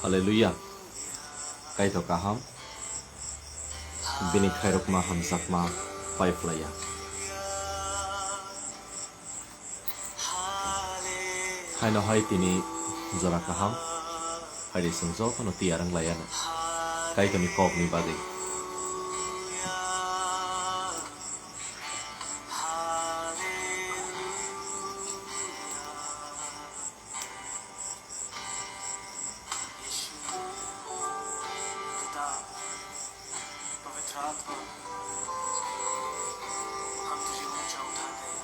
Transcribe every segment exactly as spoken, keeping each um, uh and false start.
Hallelujah. Kaitor kaham. Bini khairokma hamjakma pai phlaiya. Haino hai tini jora kaham. Hai de chwng jotono tiyar wng laiya no. Kaitorni kokni bagwi.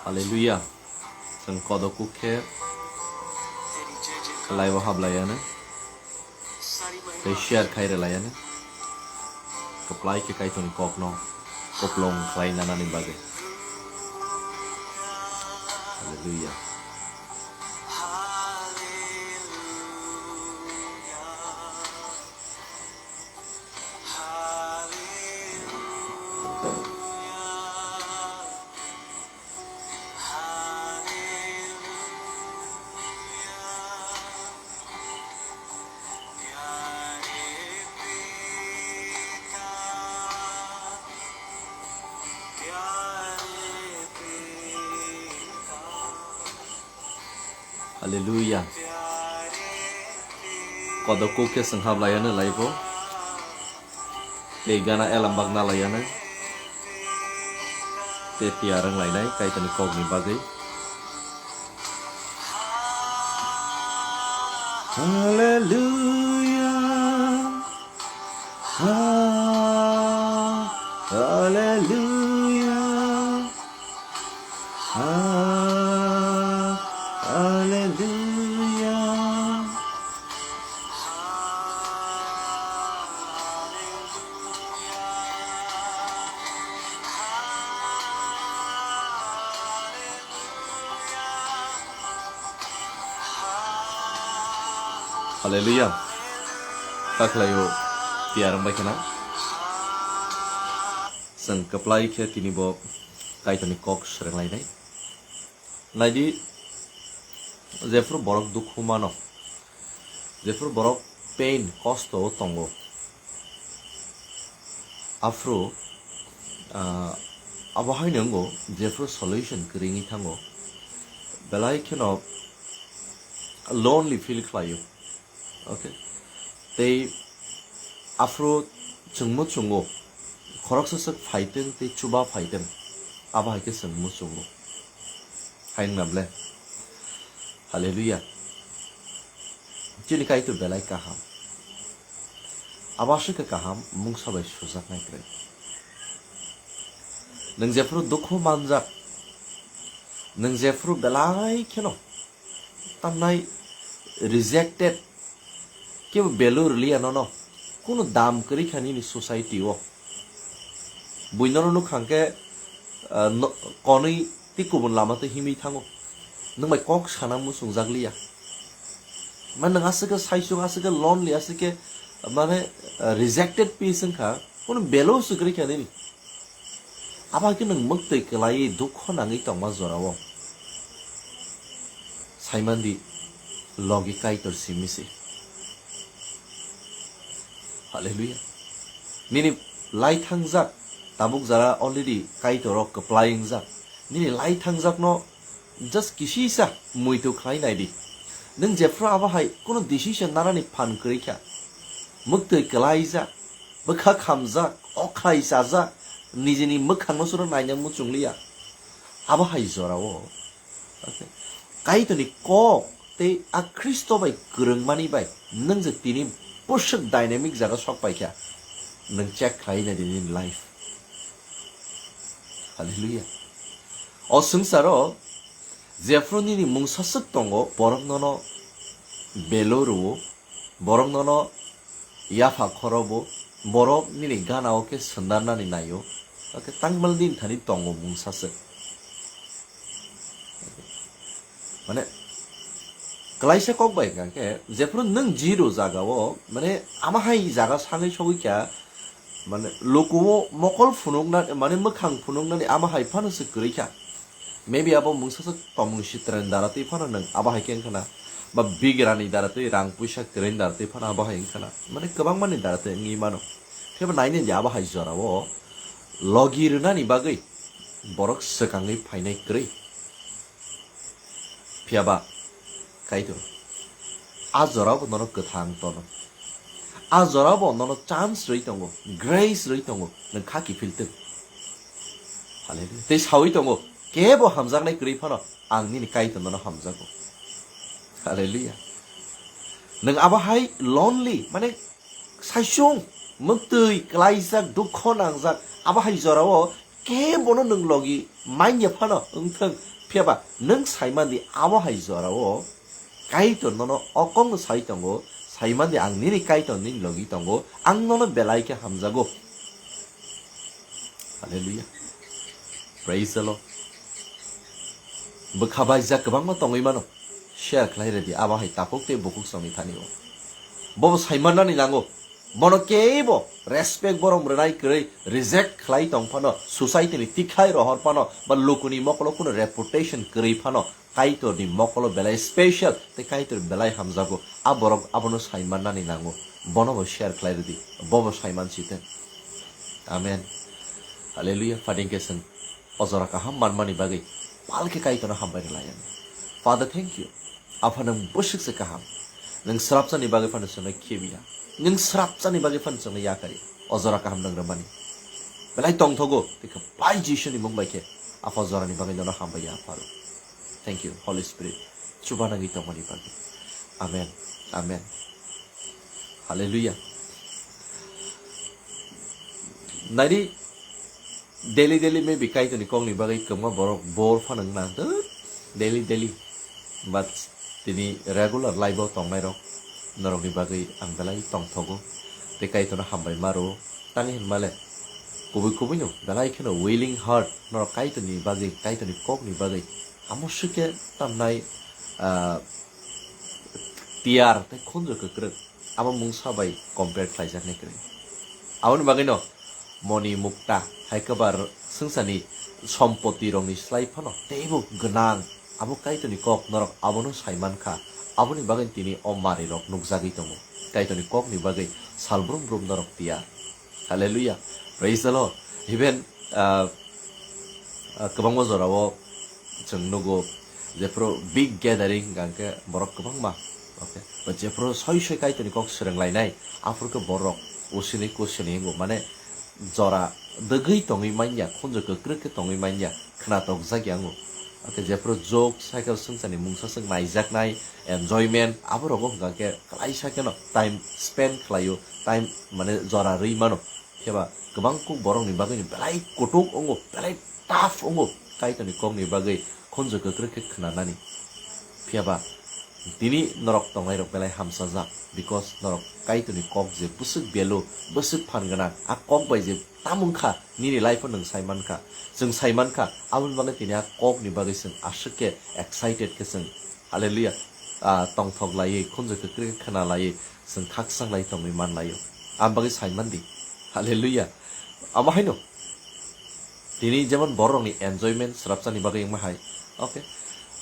Hallelujah. Chwng kodok kuk khe laibo hablaiya no. Tei share khai rwlaiya no. Kwplai khe Kaitorni kokno koplong khlai nanani bagwi. Hallelujah. Hallelujah. Kodok kuk khe chwng hablaiya no laibo. Tei gana elam bagna laiya no. Tei tiyar wng lainai Kaitorni kokni bagwi. Hallelujah. Ha-, hallelujah. Ha-, hallelujah. Hallelujah. Takhlaio tiyar wngbai khna. Chwng kwplai khe tini bo Kaitorni kok swrwnglainai. Naidi, jephru borok dukhu mano, jephru borok pain, kosto o tongo, aphru, ah, abo haino wngo, jephru solution kwrwi wngwi thango, belai kheno lonely feel khlaio. Okay. Tei aphuru chwngmo chwngo, khoroksa swk phaitwng tei chuba phaitwng, abo hai khe chwngmo chwngo. Hai wngna ble? Hallelujah. Chini Kaitor belai kaham. Abo aswk khe kaham, mungsa bai sujaknai kwrwi. Nwng jephuru dukhu manjak, nwng jephuru belai kheno tamnai rejected, kebo value rwliya nono, kunu dam kwrwi kha nini society o. Buino no nukha hwnkhe, ah, no-, konwi tei kubun lama tei himwi thango. Nwng bai kok sana muchungjak liya. Mane nwng aswk khe saichung, aswk khe lonely, aswk khe, mane, ah, rejected piece wngkha, kunu value se kwrwi kha nini. Abo hai khe nwng mwktwi kwlaiwi dukho nangwi tongma jorao saimandi logi Kaitor simi se. Hallelujah. Nini lai thangjak, tabuk jara already Kaitor o kwplai wngjak. Nini lai thangjakno just kisisa muitu khlai naidi. Nwng jephru abo hai kunu decision nanani phan kwrwi kha, mwktwi kwlaijak, bwkha khamjak, okhai chajak, nijini mwkhangno soro naina muchungliya. Abo hai jorao, okay, Kaitorni kok tei a Khristo bai kwrwngmani bai nwng je tini bwswk dynamic jaga sok paikha, nwng check khlai naidi nini life. Hallelujah. O swngcharo jephru nini mungsa swk tongo, borok nono value rwo, borok nono yapha khorobo, borok nini gana o khe swndarnani naio, hakhe tangmal din thani tongo mungsa swk. Mane, klaisa kok bai hwnkha khe, jephru nwng zero jaga o, mane, ama hai jaga sangwi sogwi kha, mane, luku o mokol phunukna, mane, mwkhang phunuknani ama hai phano se kwrwi kha. Maybe abo mungsa se tomung sitren dara twi phano nwng abo hai khe wngkha na. ba bigrani dara twi, rang puisa kwrwini dara twi phano abo hai wngkha na. Mane kwbangmani dara twi wngwi mano. Phiya ba nainai di abo hai jorao logi rwnani bagwi borok swkangwi phainai kwrwi. Phiya ba Kaitor a jorao bo nono kwthang tono. A jorao bo nono chance rwi tongo, grace rwi tongo, nwng kha kiphil twk. Hallelujah. Tei sawi tongo, kebo hamjaknai kwrwi phano ang nini Kaitor nono hamjago. Hallelujah. Nwng abo hai lonely, mane saichung, mwktwi, klaijak, dukho nangjak, abo hai jorao kebono nwng logi manya phano wngthwng, phiya ba nwng saimandi abo hai jorao Kaitor nono o kokno sai tongo, saimandi ang nini Kaitor nini logi tongo, ang nono belai khe hamjago. Hallelujah. Praise the Lord. Bwkha baijak kwbangma tongwi mano. Share khlai rwdi, abo hai takhuk tei bukhuk songni thani o. Bobo saimannani nango. Bono keibo respect borom rwnai kwrwi reject khlai tong phano, society ni tikhlai rohor phano, ba lukuni mokolo kuno reputation kwrwi phano, Kaitor ni mokolo belai special tei Kaitor belai hamjago. A borok abono saimannani nango. Bono bo share khlai rwdi. Bobo saiman siteng. Amen. Hallelujah. Phating khe chwng o jora kaham manmani bagwi pal khe Kaitorno hambai rwlai ang. Father, thank you. Apha nwng bwswk se kaham. Nwng srapsani bagwi phano chwngno khibiya. Nwng srapsani bagwi phano chwngno yakari. O jora kaham nwng rwmani. Belai tongthogo, tei khe bai Jisuni mung bai khe Apha o jorani bagwi nono hambai ya Apha rw. Thank you, Holy Spirit. Chubanani tongmani bagwi. Amen. Amen. Hallelujah. Naidi, daily daily maybe Kaitorni kokni bagwi kwbangma borok bor phano wngna, daily daily. But tini regular life o tongnairok norokni bagwi ang belai tongthogo tei Kaitorno hambai ma rwo. Tamni hwnmale kubui kubuino belai kheno willing heart norok Kaitorni bagwi, Kaitorni kokni bagwi amo swkhe tamnai, ah, tiyar tei khunju kwkrwk abo mungsa bai compare khlaijaknai kwrwi. Aboni bagwino moni mukta hai khe ba swngcharni sompoti rokni slai phano teibo gwnang. Abo Kaitorni kok norok abono sai mankha. Aboni bagwi tini o marirok nukjagwi tongo. Kaitorni kokni bagwi salbrum brum norok tiyar. Hallelujah. Praise the Lord. Even, ah, ah, kwbangma jorao chwng nugo, jephru big gathering hwnkhe borok kwbangma, okay, ba jephru soi soi Kaitorni kok swrwnglainai, aphuru khe borok usini kusini wngo, mane jora dwgwi tongwi manya, khunju kwkrwk khe tongwi manya, khwnatok jak ya wngo. Okay, jephru jokes hai khe swngcharni mungsa swk naijaknai, enjoyment, abo rogo hwnkha khe klaisa kheno time spend khlaio, time mane jora rwi mano. Phiya ba kwbang kuk borokni bagwino belai kutuk wngo, belai tough wngo Kaitorni kokni bagwi khunju kwkrwk khe khwnanani. Phiya ba tini norok tongnairok belai hamsajak, because norok Kaitorni kok je bwswk value, bwswk phan gwnang, a kok bai je tamo wngkha nini life-o nwng sai mankha, chwng sai mankha, aboni bagwi tini a kokni bagwi chwng aswk khe excited khe chwng, hallelujah, ah, tongthok laiwi, khunju kwkrwk khe khwna laiwi, chwng khakchang lai tongwi man laio. Aboni bagwi sai man di. Hallelujah. Abo haino. Tini jemon borokni enjoyment srapsani bagwi wngma hai. Okay.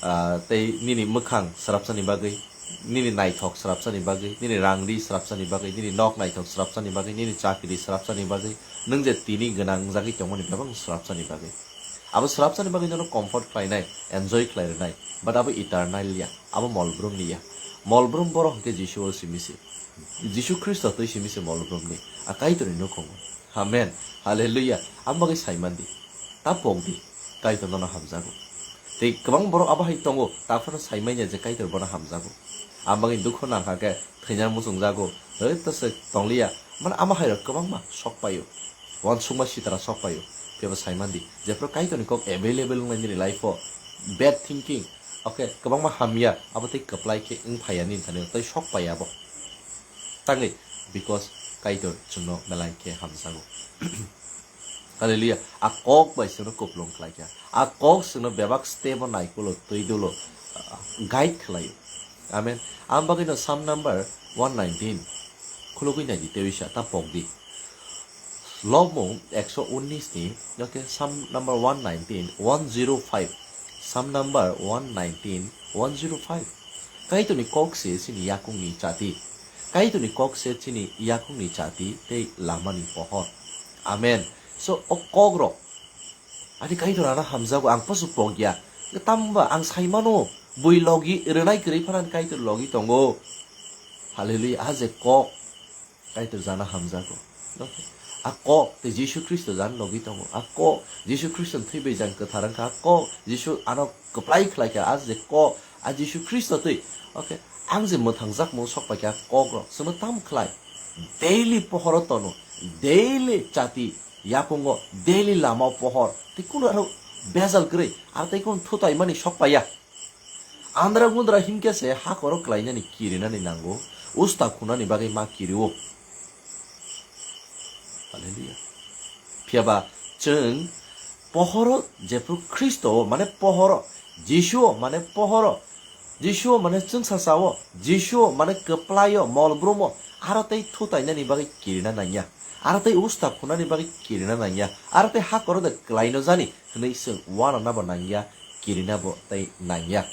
Ah, tei nini mwkhang srapsani bagwi, nini naithok srapsani bagwi, nini rangri srapsani bagwi, nini nok naithok srapsani bagwi, nini chakri srapsani bagwi, nwng je tini gwnang wngjakgwi tongmani bebak srapsani bagwi. Abo srapsani bagwi nono comfort khlainai, enjoy khlai rwnai, but abo eternal ya, abo molbrumni ya. Molbrum borok hwnkhe Jisu o simi se. Jisu Khristo twi simi se molbrumni. A Kaitorni nukhungo. Amen. Hallelujah. Amo bagwi sai man di. Ta pok di. Kaitor nono hamjago. Tei kwbang borok abo hai tongo, ta phano sai manya je Kaitor bono hamjago. Amo bagwi dukhu nangkha khe thwina muchungjago. Hoi to se tongliya. Mane amo hai rok kwbangma sok paio. Uansukma sitara sok paio. Phiya bo sai man di. Jephru Kaitorni kok available wngnai nini life o. Bad thinking. Okay, kwbangma hamya. Abo tei kwplai khe wng phaiya nini thani. Tei sok paiya bo. Tangwi, because Kaitor chwngno belai khe hamjago. Hallelujah. A kok bai chwngno kupulung khlai kha. A kok chwngno bebak step o naikulo, twi dulo, ah, guide khlaio. Amen. Am bagwino Psalm number one nineteen khulugwi nai di, tei wisa ta pok di. Lobmung ekso unnis ni, okay, Psalm number one nineteen, one zero five. Psalm number one nineteen, one zero five. Kaitorni kok se chini yakungni chati. Kaitorni kok se chini yakungni chati tei lamani pohor. Amen. So, o kok rok. Ani Kaitor ano hamjago, ang poso pok ya. Tamo ba ang sai mano, bui logi rwnai kwrwi phano ani Kaitor logi tongo. Hallelujah. A je kok. Kaitor jana hamjago. Okay. A kok tei Jisu Khristo jana logi tongo. A kok Jisu Khristo thwi bai jang kwthar wngkha. A kok Jisu ano kwplai khlai kha. A je kok a Jisu Khristo twi. Okay. Ang je mwthangjakmung sok pai kha kok rok. Chwngno tam khlai. Daily pohoro tono. Daily chati yakungo. Daily lama pohor. Tei kuno aro bejal kwrwi. Aro tei kuno thutai mani sok paiya. Andra gundra hinkhe se hakoro klainani kirinani nango, usta khunani bagwi ma kirio. Hallelujah. Phiyaba chwng pohoro jephru Khristo o, mane pohoro, Jisu o, mane pohoro, Jisu o, mane chwngsasa o, Jisu o, mane kwplai o, molbrum o, aro tei thutainani bagwi kirina nangya, aro tei usta khunani bagwi kirina nangya, aro tei hakoro de klaino jani hwnwi chwng uanana bo nangya, kirina bo tei nangya.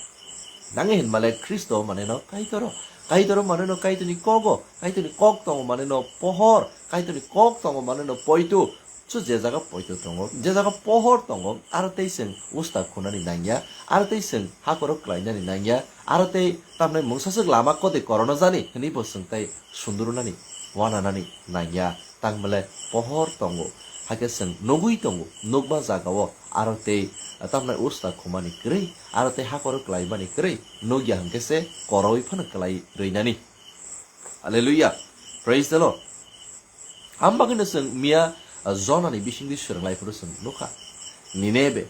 Nangwi hinmale Khristo maneno Kaitoro, Kaitoro maneno Kaitorni kogo, Kaitorni kok tongo maneno pohor, Kaitorni kok tongo maneno poito. Chu je jaga poito tongo, je jaga pohor tongo, aro tei chwng usta khunani nangya, aro tei chwng hakoro klainani nangya, aro tei tamni mungsaswk lama kode korono jani hwnwi bo chwng tei sundurunani, uananani nangya. Tangmale pohor tongo, hakhe chwng nugwi tongo, nukma jagao aro tei tamnai usta khumani kwrwi, aro tei hakoro klaimani kwrwi, nukya hwnkhe se koroui phano klai rwinani. Hallelujah. Praise the Lord. Ang bagwino chwng miya, ah, Jonani bisingtwi swrwng lai phuru chwng nukha. Ninebe,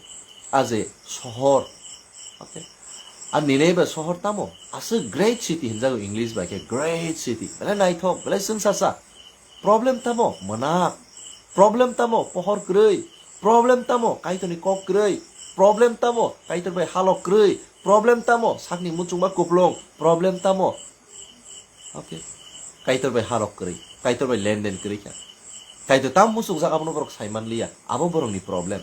a je sohor. Okay. A Ninebe sohor tamo? Aswk great city hinjago English bai khe, great city. Belai naithok, belai chwngsasa. Problem tamo? Mwnak. Problem tamo? Pohor kwrwi. Problem tamo? Kaitorni kok kwrwi. Problem tamo? Kaitor bai halok kwrwi. Problem tamo? Sakni muchungma kuplung. Problem tamo? Okay. Kaitor bai harok kwrwi, Kaitor bai lenden kwrwi kha. Kaitor tam muchungjak, abono borok saiman liya, abo borokni problem.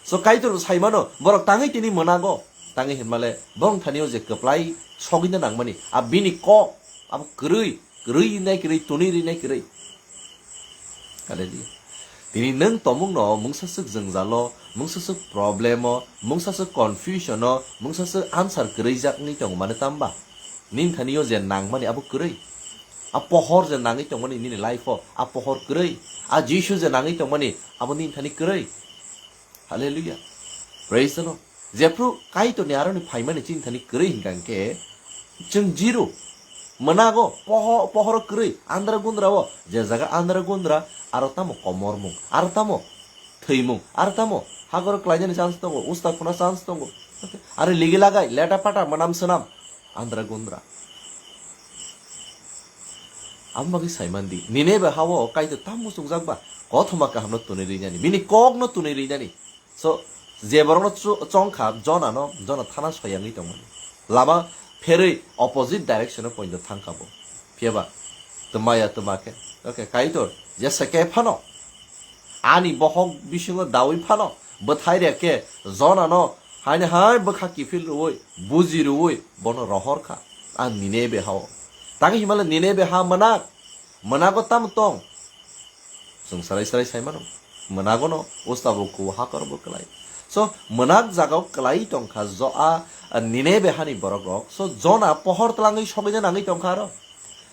So Kaitor saimano borok tangwi tini mwnago, tangwi hinmale borok thani o je kwplai sogwina nangmani, a bini kok, abo kwrwi, kwrwi rinai kwrwi, tuni rinai kwrwi. Hallelujah. Tini nwng tongmungno mungsaswk jwngjalo, mungsaswk problemo, mungsaswk confusiono, mungsaswk answer kwrwijak wngwi tongo mane tamba? Nini thani o je nangmani abo kwrwi. A pohor je nangwi tongmani nini life o, a pohor kwrwi. A Jisu je nangwi tongmani abo nini thani kwrwi. Hallelujah. Praise the Lord. Jephru Kaitorni aroni phaimani chini thani kwrwi hinkha hinkhe chwng zero. Mwnago poho-, pohoro kwrwi andra gundra o, je jaga andra gundra aro tamo komormung, aro tamo thwimung, aro tamo hagoro klainani chance tongo, usta khuna chance tongo. Aro ligi lagai leta pata mwnam swnam andra gundra. Amo bagwi saimandi, Ninebe hao Kaitor tam muchungjak ba, kothoma kahamno tuni rinani, bini kokno tuni rinani. So, je borokno chu-, chongkha, Jonano, Jona thana soyangwi tongmani. Lama pherwi opposite direction-o poito thangkha bo. Phiyaba, twmaya twma khe. Okay, Kaitor, jesa khe phano, ani bohok bisingo daui phano, bwthai rek khe, Jonano, haini hai bwkha kiphil rwui, buji rwui, bono rohor kha. A Ninebe hao. Tangwi himale Ninebe ha mwnak. Mwnago tamo tong? Chwng sarai sarai sai mano. Mwnagono usta bo kuo hakor bo kwlai. So, mwnak jagao kwlai tongkha jo a, a Ninebe hani borok rok. So, Jona pohor twlangwi sogwina nangwi tongkha aro.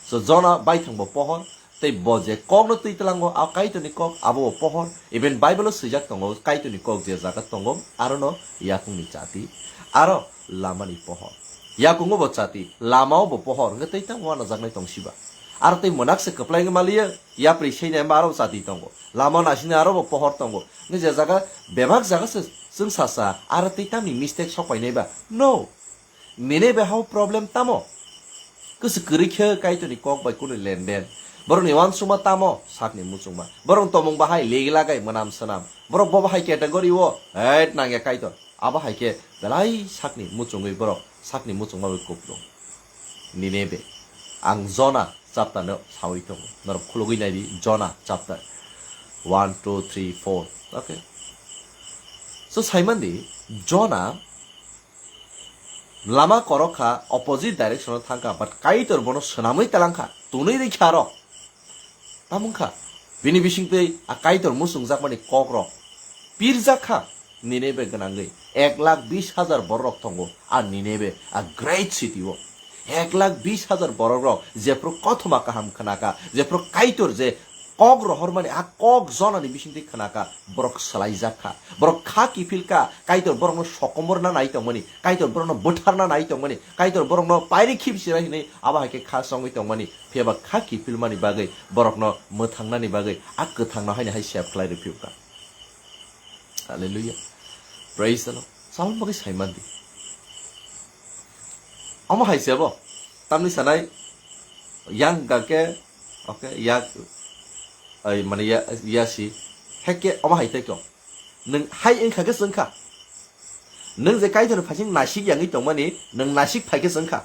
So, Jona baithang bo pohor. Tei bo je kokno twi twlango, a Kaitorni kok, abo bo pohor. Even Bible-o swijak tongo, Kaitorni kok je jaga tongo, arono yakungni chati, aro lamani pohor. Yakungo bo chati, lamao bo pohor, hwnkhe tei tamo uanajaknai tong siba. Aro tei mwnak se kwplai wngwi maliya, yapri seinai hwnba aro chati tongo. Lama naisingni aro bo pohor tongo. Hwnkhe je jaga bebak jaga se chwng sacha, aro tei tamni mistake sok painai ba? No. Ninebe hao problem tamo? Kwswk kwrwi khe Kaitorni kok bai kunu lenden. Borokni uansukma tamo? Sakni muchungma. Borok tongmung bahai ligi lagai mwnam swnam. Borok bo bahai category o, het nangya Kaitor. Abo hai khe belai sakni muchungwi borok, sakni muchungma bai kuplung. Ninebe. Ang Jona chapter no sawi tongo. Norok khulugwi naidi Jona chapter one, two, three, four. Okay. So saimandi Jona Lama korok kha, opposite direction o thang kha, but Kaitor bono swnamwi talang kha, tunwi rikha aro. Tamung kha, bini bisingtwi a Kaitor muchungjakmani kokrok pirjak kha Ninebe gwnangwi. Ek lakh bis hajar bororok tongo a Ninebe, a great city o. Ek lakh bis hajar bororok jephru kothoma kaham khna kha, jephru Kaitor je kok rohormani, a kok Jonani bisingtwi khna kha, borok swlaijak kha. Borok kha kiphil kha, Kaitor borokno sokomorna nai tongmani, Kaitor borokno bwtharna nai tongmani, Kaitor borokno pairi khibsira hinwi abo hai khe kha chongwi tongmani, phiya ba kha kiphilmani bagwi, borokno mwthangnani bagwi a kwthangno haino hai sep khlai rw phiyok kha. Hallelujah. Praise the Lord. Samung bagwi saiman di. Omo hai se bo. Tamni sanai yang ga ke, okay, ya, ai, mane ya, ya si. Heke omo hai tei ko. Nung hai wngkha ke sengkha. Nung je Kaitor ni phaising nasik yangwi tongmani, nung nasik phai ke sengkha.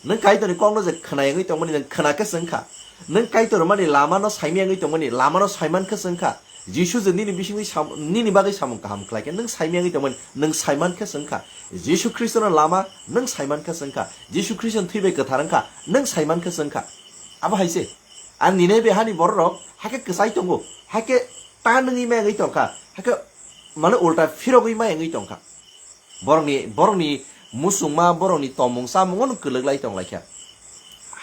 Nung Kaitor ni kokno je khna yangwi tongmani, nung khna ke sengkha. Nung Kaitor mani lama no saimya yangwi tongmani, lama no saiman ke sengkha. Jisu je nini bisingni sam-, nini bagwi samung kaham khlai khe, nung saimya wngwi tongmani, nung saiman khe se wngkha. Jisu Khristo no lama, nung saiman khe se wngkha. Jisu Khristo ni thwi bai kwthar wngkha, nung saiman khe se wngkha. Abo hai se, ang nini bai hani borok rok, hakhe kwchai tongo, hakhe ta nungwi ma wngwi tongkha, hakhe mane ulta phirogwi ma wngwi tongkha. Borokni, borokni musungma, borokni tomung chamungo no kwlwk lai tong lai kha.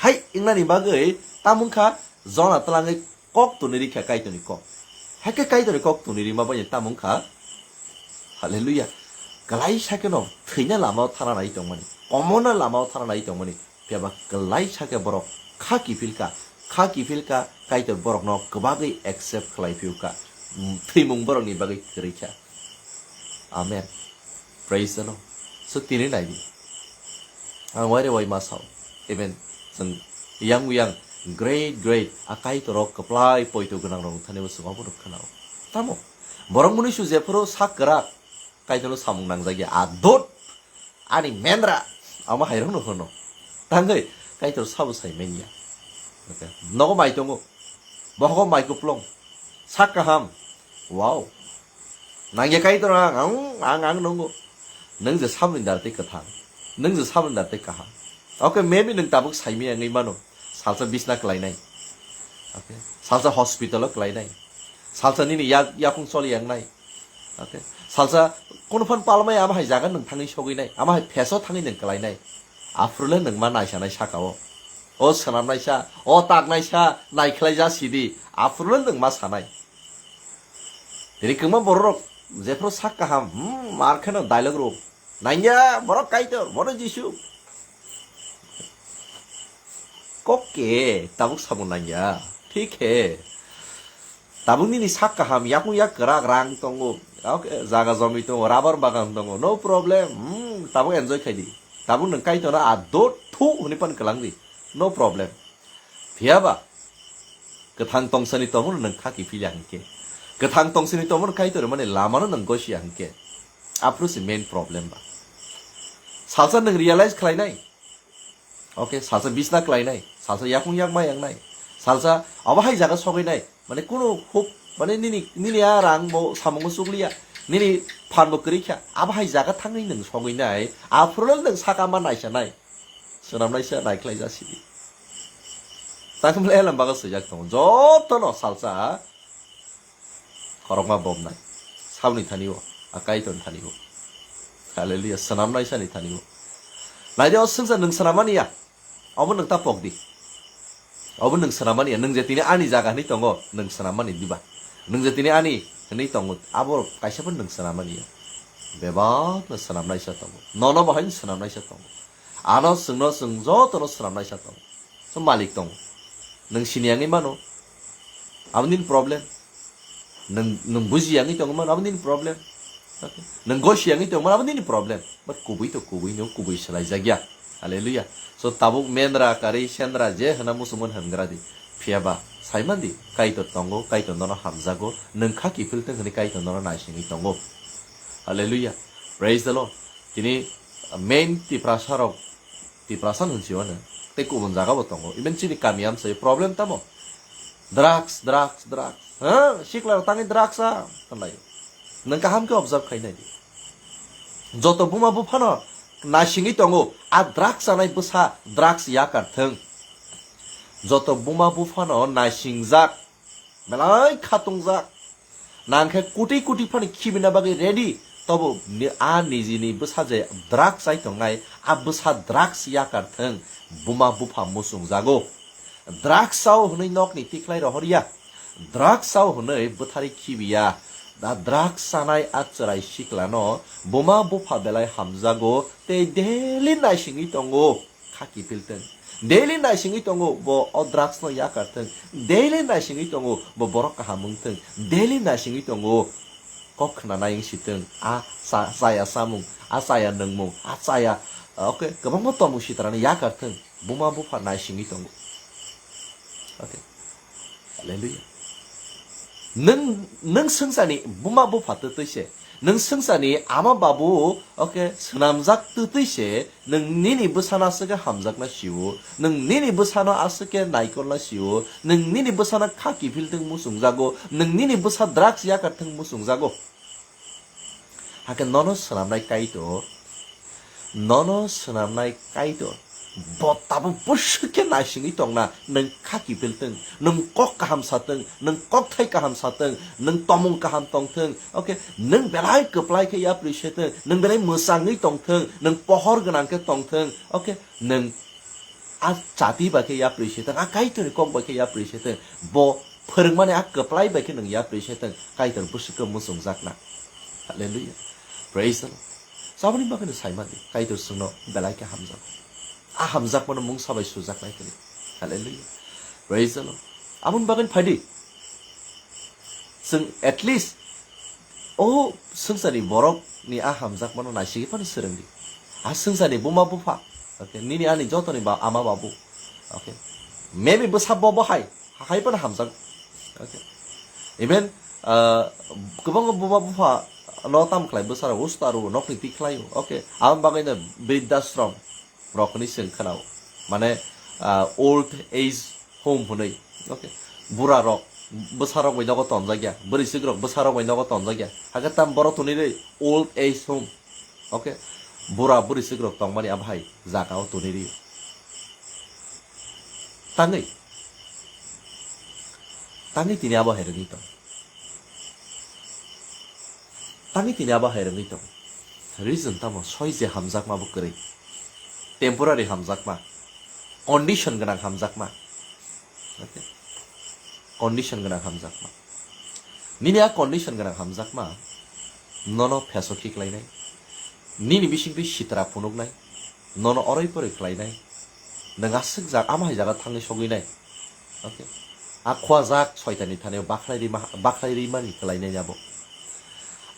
Hai wngnani bagwi tamung kha Jona twlangwi kok tuni rikha Kaitorni kok. Hakhe Kaitorni kok tuni rima bai tamung kha. Hallelujah. Kwlaisa kheno thwina lamao thana nai tongmani, komona lamao thana nai tongmani. Phiya ba kwlaisa khe borok kha kiphil kha, kha kiphil kha, Kaitor borokno kwbagwi accept khlai phiyok kha. Thwimung borokni bagwi kwrwi kha. Amen. Praise the Lord. So tini nai di. Ang waire wai ma sao. Even chwng yang yang great great a Kaitor rok kwplai poito gwnang rok thani bo chwng obo rok khna o. Tamo borok muni su jephuru sak kwrak Kaitor no samung nangjak ya adot ani mendra ama hai rok no hono. Tangwi Kaitor sabo sai manya. Nogo mai tongo. Bohogo mai kuplong. Sak kaham. Wow. Nangya Kaitor ang, ang, ang, ang nungo. Nung je samni dar tei kwthang. Nung je samni dar tei kaham. Okay, maybe nung tabuk saimaya wngwi mano. Salsa bisna kwlainai. Okay. Salsa hospital o kwlainai. Salsa nini yak-, yakung choli yangnai. Okay. Salsa kono phan palmai ama hai jaga nung thangwi sogwi nai. Ama hai pheso thangwi nung kwlainai. Aphuru le nung ma naisanai saka o. O swnamnaisa, o taknaisa, naikhlai ja sidi. Aphuru le nung ma sanai. Tini kwbangma borok rok jephuru sak kaham, hmm, mar kheno dialogue rok. Nangya, borok Kaitor, bono Jisu. Kok ke, tabuk samung nangya. Thik he. Tabuk nini sak kaham, yakung yak kwrak, rang tongo. Okay, jaga jomi tongo, rubber bagan tongo. No problem. Hmm, tabuk enjoy khai di. Tabuk nwng Kaitorno adot thu hwnwi pan kwlang di. No problem. Phiya ba, kwthang tongsani tongmano nwng kha kiphilya hinkhe, kwthang tongsani tongmano Kaitor mani lamano nwng gosia hinkhe, aphuru se main problem ba. Salsa nwng realize khlainai, okay, salsa bisna khlainai, salsa yakung yakma yangnai, salsa abo hai jaga sogwinai, mane kunu huk, mane nini, nini a rang bo samungo chukliya, nini phan bo kwrwi kha, abo hai jaga thangwi nwng sogwinai, aphuru nwng saka ma naisanai. Swnamnaisa naikhlai ja sidi. Tangmle elam bago swijak tongo. Jotono salsa khorokma bomnai. Saboni thani o, a Kaitorni thani o. Hallelujah. Swnamnaisani thani o. Naidi o swngsa nwng swnamani ya. Obo nwng ta pokdi. Obo nwng swnamani ya. Nwng je tini ani jaga hinwi tongo, nwng swnamani diba. Nwng je tini ani hinwi tongo, abo kaisa bo nwng swnamani ya. Bebak no swnamnaisa tongo. Nono bo haino swnamnaisa tongo. Ano chwngno chwng jotono swnamnaisa tongo. So malik tongo. Nwng sini yangwi mano. Abo nini problem. Nwng, nwng buji yangwi tongwi mano. Abo nini problem. Okay. Nwng gosi yangwi tongwi mano. Abo nini problem. But kubui to kubui no, kubui swlaijakya. Hallelujah. So tabuk mendra, kari, sendra, je hwna muchungmani hwngra di. Phiya ba, saimandi, Kaitor tongo, Kaitor nono hamjago, nwng kha kiphil tong hwnwi Kaitor nono naisingwi tongo. Hallelujah. Praise the Lord. Tini main Tiprasa rok, Tiprasa hwn si hwnwi, tei kubun jaga bo tongo. Even chini kami amsai problem tamo. Drugs, drugs, drugs. Ha, sikla rok tangwi drugs a, hwnlai. Nwng kaham khe observe khai nai di. Joto buma buphano naisingwi tongo, a drugs chanai bwsa drugs yakar thung. Joto buma buphano naisingjak, belai khatungjak, nang khe koti koti phano khibina bagwi ready, tobo ni-, a nijini bwsa je drugs chai tongnai, a bwsa drugs yakar thung, buma bupha muchungjago. Drugs chao hwnwi nokni tikhlai rohorya, drugs chao hwnwi bwthari khibiya. Da drugs chanai a chwrai siklano buma bupha belai hamjago tei daily naisingwi tongo. Kha kiphil thung. Daily naisingwi tongo bo o drugs no yakar thung. Daily naisingwi tongo bo borok kaham wng thung. Daily naisingwi tongo kok khna nai wng si thung. A cha-, chaya samung, a chaya nungmung, a chaya, okay, kwbangma tongmung sitarani yakar thung. Buma bupha naisingwi tongo. Okay. Hallelujah. Nwng, nwng swngcharni buma bupha twtwi se. Nwng swngcharni ama babu, okay, swnamjak twtwi se, nwng nini bwsano aswk khe hamjakna sio, nwng nini bwsano aswk khe naikolna sio, nwng nini bwsano kha kiphil thung muchungjago, nwng nini bwsa drugs yakar thung muchungjago. Hakhe nono swnamnai Kaitor, nono swnamnai Kaitor, bo tabuk bwswk khe naisingwi tongna, nwng kha kiphil thung, nwng kok kaham sa thung, nwng kokthai kaham sa thung, nwng tomung kaham tong thung, okay, nwng belai kwplai khe yapri se thung, nwng belai mwchangwi tong thung, nwng pohor gwnang khe tong thung, okay, nwng a chati bai khe yapri se thung, a Kaitorni kok bai khe yapri se thung, bo phwrwngmani a kwplai bai khe nwng yapri se thung, Kaitor bwswk khe muchungjakna. Hallelujah. Praise the Lord. Saboni bagwi no saimani, Kaitor chwngno belai khe hamjago. A hamjakmano mungsa bai sujaknai kwrwi. Hallelujah. Praise the Lord. Aboni bagwi phaidi. Chwng at least o swngcharni borokni a hamjakmano naisigwi phano swrwngdi. A swngcharni buma bupha, okay, nini ani jotoni ba ama babu, okay, maybe bwsa bo bo hai, hai phano hamjak, okay. Even, uh, kwbangma buma bupha no tam khlai bwsarok usta rwo, nokni twi khlaio, okay. Aboni bagwino briddhashram rok hwnwi chwng khwnao, mane, ah, old age home hwnwi, okay, bura rok bwsa rok bai nogo tonjak ya, bwrwi swk rok bwsa rok bai nogo tonjak ya, hakhe tam borok tonwi rwi old age home, okay, bura bwrwi swk rok tongmani abo hai jaga o tonwi rwi tangwi, tangwi tini abo hai rwgwi tong. Tangwi tini abo hai rwgwi tong. Reason tamo soi je hamjakma bo kwrwi. Temporary hamjakma. Condition gwnang hamjakma. Okay. Condition gwnang hamjakma. Nini a condition gwnang hamjakma nono pheso khiklainai. Nini bisingtwi sitra phunuknai. Nono oroi poroi khlainai. Nwng aswk jak, ama hai jaga thangwi sogwinai. Okay. A khua jak soitani thani bakhlai rima, bakhlai rimani khlainai abo.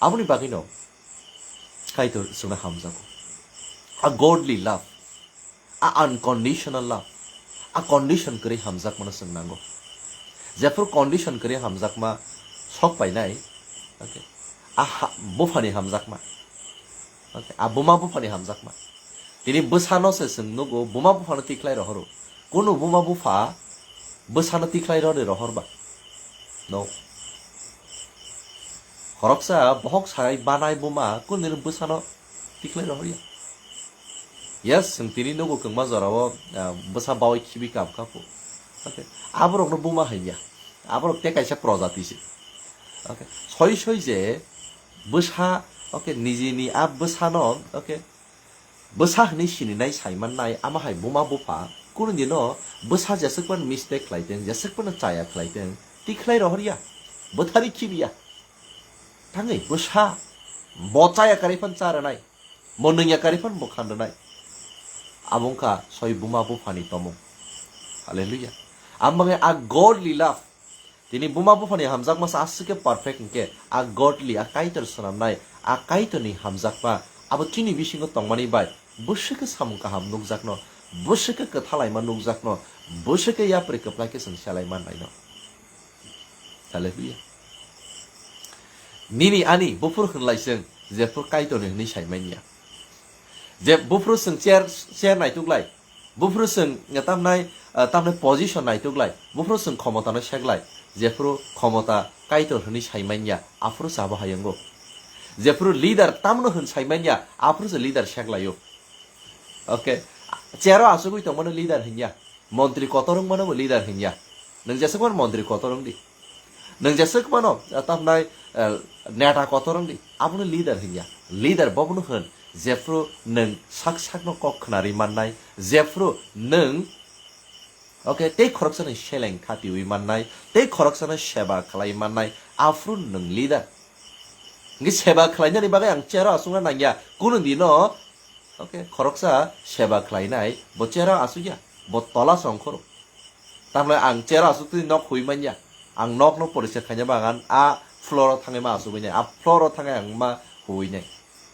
Aboni bagwino Kaitor chwngno hamjago. A godly love, a unconditional love, a condition kwrwi hamjakmano chwng nango. Jephru condition kwrwi hamjakma sok painai, okay, a ha-, buphani hamjakma, okay, a buma buphani hamjakma. Tini bwsano se chwng nugo, buma buphano tikhlai rohoro. Kunu buma bupha bwsano tikhlai rode rohor ba? No. Khoroksa bohok sai banai buma kunu din bwsano tikhlai rohor ya. Yes, chwng tini nugo kwbangma jorao, ah, bwsa bawi khibi kam kha phu. Okay. Aborokno buma hai ya. Aborok te kaisa projati se. Okay. Soi soi je bwsa, okay, nijini a bwsano, okay, bwsa hwnwi sininai saimannai, ama hai buma bupha, kunu dino bwsa jeswk phano mistake khlaiteng, jeswk phano chaya khlaiteng, tikhlai rohorya, bwthari khibiya. Thangwi bwsa, bo chaya karwi phano cha rwnai, bo nungya karwi phano bo khan rwnai. Abo wngkha soi buma buphani tomung. Hallelujah. Amo wngkha a godly love. Tini buma buphani hamjakma sa aswk khe perfect hwnkhe, a godly, a Kaitor swnamnai, a Kaitorni hamjakma, abo chini bisingo tongmani bai, bwswk khe samung kaham nukjakno, bwswk khe kwthalaima nukjakno, bwswk khe yapri kwplai khe chwng selai mannaino. Hallelujah. Nini ani buphuru hwnlai chwng, jephru Kaitorni hwnwi sai manya. Je buphuru chwng chair, chair naituklai, buphuru chwng, eh, tamnai, eh, tamnai position naituklai, buphuru chwng khomotano seklai, jephuru khomota Kaitor hwnwi sai manya, aphuru se abo hai wngo. Jephuru leader tamno hwn sai manya, aphuru se leader seklaio. Okay, chair o asugwi tongmano leader hinya, montri kotor wngmano bo leader hinya. Nwng jeswk phano montri kotor wng di, nwng jeswk phano, ah, tamnai, eh, neta kotor wng di, abono leader hinya. Leader bobono hwn, jephru nwng sak sakno kok khnari mannai, jephru nwng, okay, tei khoroksani seleng khatiwi mannai, tei khoroksano seba khlai mannai, aphuru nwng leader. Hwnkhe seba khlainani bagwi ang chair o asungna nangya, kunu dino, okay, khoroksa seba khlainai, bo chair o asukya, bo tola se ongkhoro. Tamle ang chair o asuk twi nok hui manya, ang nokno poriskar khaina bagan a floor o thangwi ma asugwi nai, a floor o thangwi ang ma hui nai.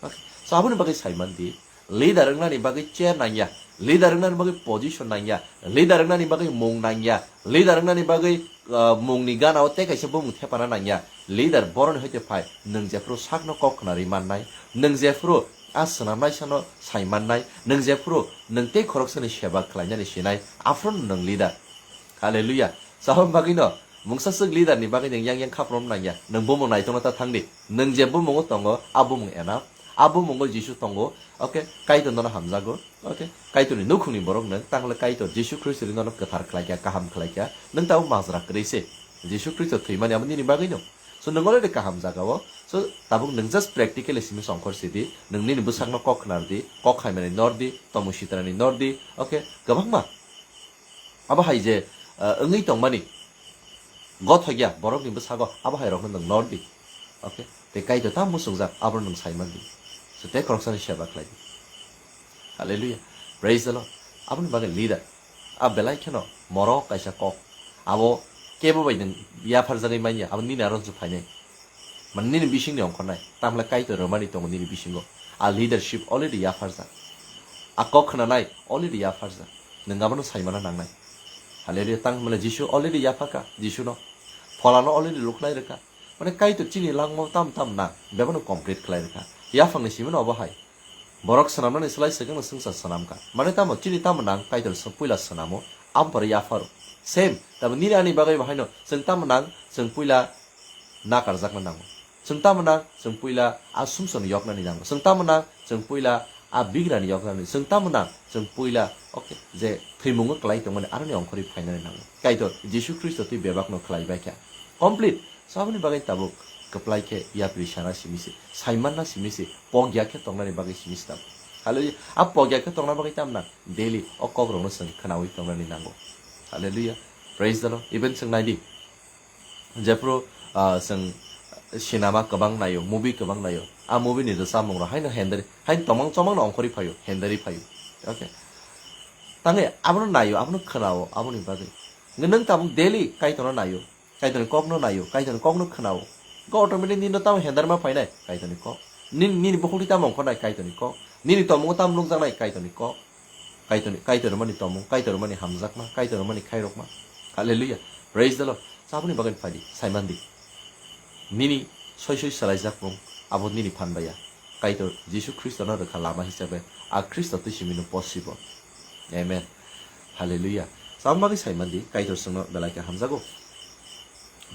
Okay, so aboni bagwi sai man di, leader wngnani bagwi chair nangya, leader wngnani bagwi position nangya, leader wngnani bagwi mung nangya, leader wngnani bagwi, ah, mungni gana o tei kaisa bumung thepana nangya. Leader boroni hoite phai, nwng jephru sakno kok khnari mannai, nwng jephru a swnamnai sano sai mannai, nwng jephru nwng tei khoroksani seba khlainani sinai, aphuru nwng leader. Hallelujah. Sabo bagwino mungsa swk leader ni bagwi nwng yang yang khaprom nangya. Nwng bumung naitokna ta thangdi. Nwng je bumungo tongo, a bumung enough. A bumungo Jisu tongo. Okay, Kaitor nono hamjago. Okay, Kaitorni nukhungni borok nwng, tangle Kaitor Jisu Khristo ri nono kwthar khlaikha, kaham khlaikha. Nwng tabuk majra kwrwi se. Jisu Khristo thwimani abo nini bagwino. So nwng already kaham jagao. So tabuk nwng just practically simi songkhor sidi. Nwng nini bwsakno kok khnar di, kok khaimani nor di, tomung sitrani nor di. Okay, kwbangma. Abo hai je, ah, wngwi tongmani, gothokya borokni bwsago abo hai rokno nwng nor di. Okay? Tei Kaitor tamo muchungjak, abono nwng sai man di. So, tei khoroksani seba khlai di. Hallelujah. Praise the Lord. Aboni bagwi leader. A belai kheno morok kaisa kok. Abo kebo bai nwng yapharjagwi manya, abo nini aro juphainai. Mane nini bisingni ongkhornai, tamle Kaitor rwmani tongo nini bisingo. A leadership already yapharjak. A kok khnanai already yapharjak. Nwng abono saimana nangnai. Hallelujah. Tang hwnmale Jisu already yaphaka, Jisuno. Pholano already lukhlai rwkha. Mane Kaitor chini langmao tam tam nang, bebano complete khlai rwkha. Yaphangni simino obo hai. Borok swnamnani slai swkangno swngchar swnamkha. Mane tamo chini tamo nang Kaitor sw-, puila swnamo, aboni pore yapharo. Same, tamo nini ani bagwi bo haino chwng tamo nang, chwng puila nakarjakna nango. Chwng tamo nang, chwng puila a sumsokni yoknani nango. Chwng tamo nang, chwng puila a bigrani yoknani. Chwng tamo nang, chwng puila, okay, je thwimungo kwlai tongmani aroni ongkhorwi phainani nango. Kaitor Jisu Khristo twi bebakno khlai baikha. Complete. So aboni bagwi tabuk kwplai khe yapri sana simi se, saimanna simi se, pogya khe tongnani bagwi simi se tabuk. Hallelujah. A pogya khe tongna bagwi tamna daily o kokrokno chwng khnaui tongnani nango. Hallelujah. Praise the Lord. Even chwng naidi. Jephru, ah, chwng cinema kwbang naio, movie kwbang naio. A movie ni rwchapmung rok haino hendari, haino tomang chomang no ongkhorwi phaio, hendari phaio. Okay. Tangwi abono naio, abono khwnao, aboni bagwi. Nwng tabuk daily Kaitorno naio. Kaitorni kokno naio, Kaitorni kokno khwnao. Go automatic nino tamo hendarma phainai, Kaitorni kok. Nini, nini bukhukni tamo ongkhornai, Kaitorni kok. Nini tomungo tamo nukjaknai, Kaitorni kok. Kaitorni, Kaitor mani tomung, Kaitor mani hamjakma, Kaitor mani khairokma. Hallelujah. Praise the Lord. Saboni bagwi phaidi, saimandi. Nini soi soi salaijakmung, abo nini phan baya. Kaitor Jisu Khristono rwkha lama hisabe, a Khristo twi simi no possible. Amen. Hallelujah. Cham bagwi saimandi, Kaitor chwngno belai khe hamjago.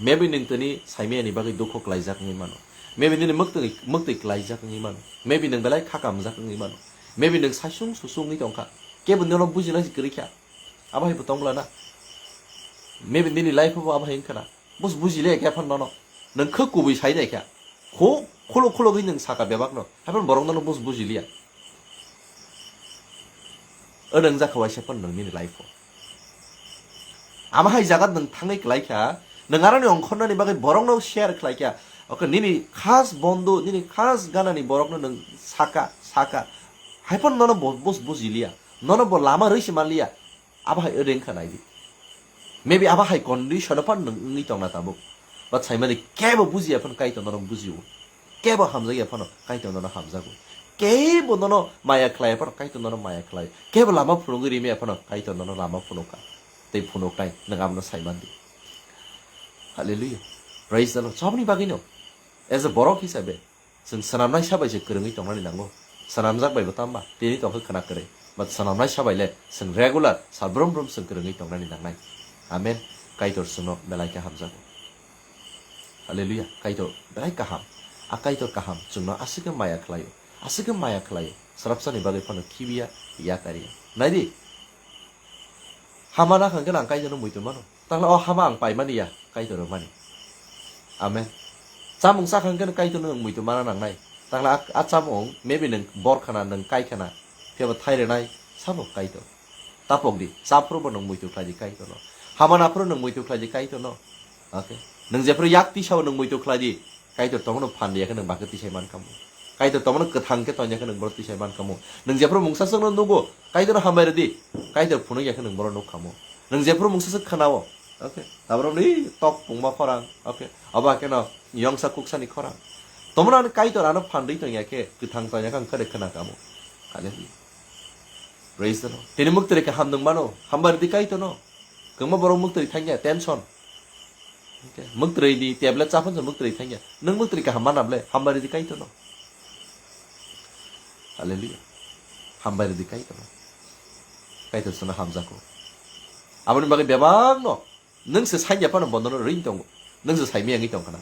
Maybe nwng tini saimiyani bagwi dukho klaijak wngwi mano. Maybe nini mwktwi, mwktwi klaijak wngwi mano. Maybe nwng belai kha kamjak wngwi mano. Maybe nwng saisung susung wngwi tongkha. Kebo nono bujina si kwrwi kha. Abo hai bo tong bwla na. Maybe nini life bo abo hai wngkha na. Bus bujile khe phano nono. Nwng khe kubui sai nai kha. Kho, kholo kholo gwi nwng saka bebak no. Haphano borok nono bus bujiliya. O nwng jakha waisa phano nwng nini life o. Ama hai jaga nwng thangwi klai kha. Nwng aroni ongkhornani bagwi borok no share khlai kha. Oke nini khas bondhu, nini khas ganani borok no nwng saka, saka. Hai phano nono bo-, bus bujiliya. Nono bo lama rwi se manliya. Abo hai reng kha nai di. Maybe abo hai condition o phano nwng wngwi tongna tabuk. But saimani kebo bujiya phano Kaitor nono bujio. Kebo hamjakya phano Kaitor nono hamjago. Kebo nono maya khlaiya phano Kaitor nono maya khlai. Kebo lama phunugwi rimaya phano Kaitor nono lama phunukha. Tei phunuknai nwng abono saimandi. Hallelujah. Praise the Lord. Saboni bagwino as a borok hisabe Chwng swnamnai sa bai se kwrwngwi tongnani nango. Swnamjak bai bo tamba, tini tongkha khwna kwrwi. But swnamnai sa bai le chwng regular, sal brum brum chwng kwrwngwi tongnani nangnai. Amen. Kaitor chwngno belai khe hamjago. Hallelujah. Kaitor belai kaham. A Kaitor kaham chwngno aswk khe maya khlaio. Aswk khe maya khlaio. Srapsani bagwi phano khibiya, yakariya. Naidi, hama nakha hwnkhe ang Kaitorno muitu mano. Takhle o hama ang paimani ya, Kaitor rwmani. Amen. Chamung chakha hwnkhe Kaitorno nwng muitu mana nangnai. Takhle a, a chamung maybe nwng bor khana, nwng kai khana, phiyaba thai rwnai, sabo Kaitor. Tapok di, chaphuru bo nwng muitu khlai di Kaitorno. Hama naphuru nwng muitu khlai di Kaitorno. Okay. Nwng jephuru yak tisao nwng muitu khlai di. Kaitor tomono phan riya khe nwng bakhe tisai man kamo. Kaitor tomono kwthang khe tonya khe nwng borok tisai man kamo. Nwng jephuru mungsa swkno nugo, Kaitorno hambai rwdi. Kaitor phunuk ya khe nwng borok nuk kamo. Nwng jephuru mungsa swk khwnao. Okay. Taborok ni tok pungma khorang. Okay. Abo hakheno yongsa kuksani khorang. Tomono ani Kaitor ano phan rwi tongya khe kwthang tonya khe ang khade khwna kamo. Hallelujah. Praise the Lord. Tini mwktwrwi kaham nwng mano, hambai rwdi Kaitorno. Kwbangma borok mwktwrwi thangya, tension. Okay. Mwktwrwi ni tablet chaphan se mwktwrwi thangya. Nwng mwktwrwi kaham mana ble, hambai rwdi Kaitorno. Hallelujah. Hambai rwdi Kaitorno. Kaitor chwngno hamjago. Aboni bagwi bebakno nwng se sanya phano bondo no ring tongo. Nwng se saimaya wngwi tongkha na.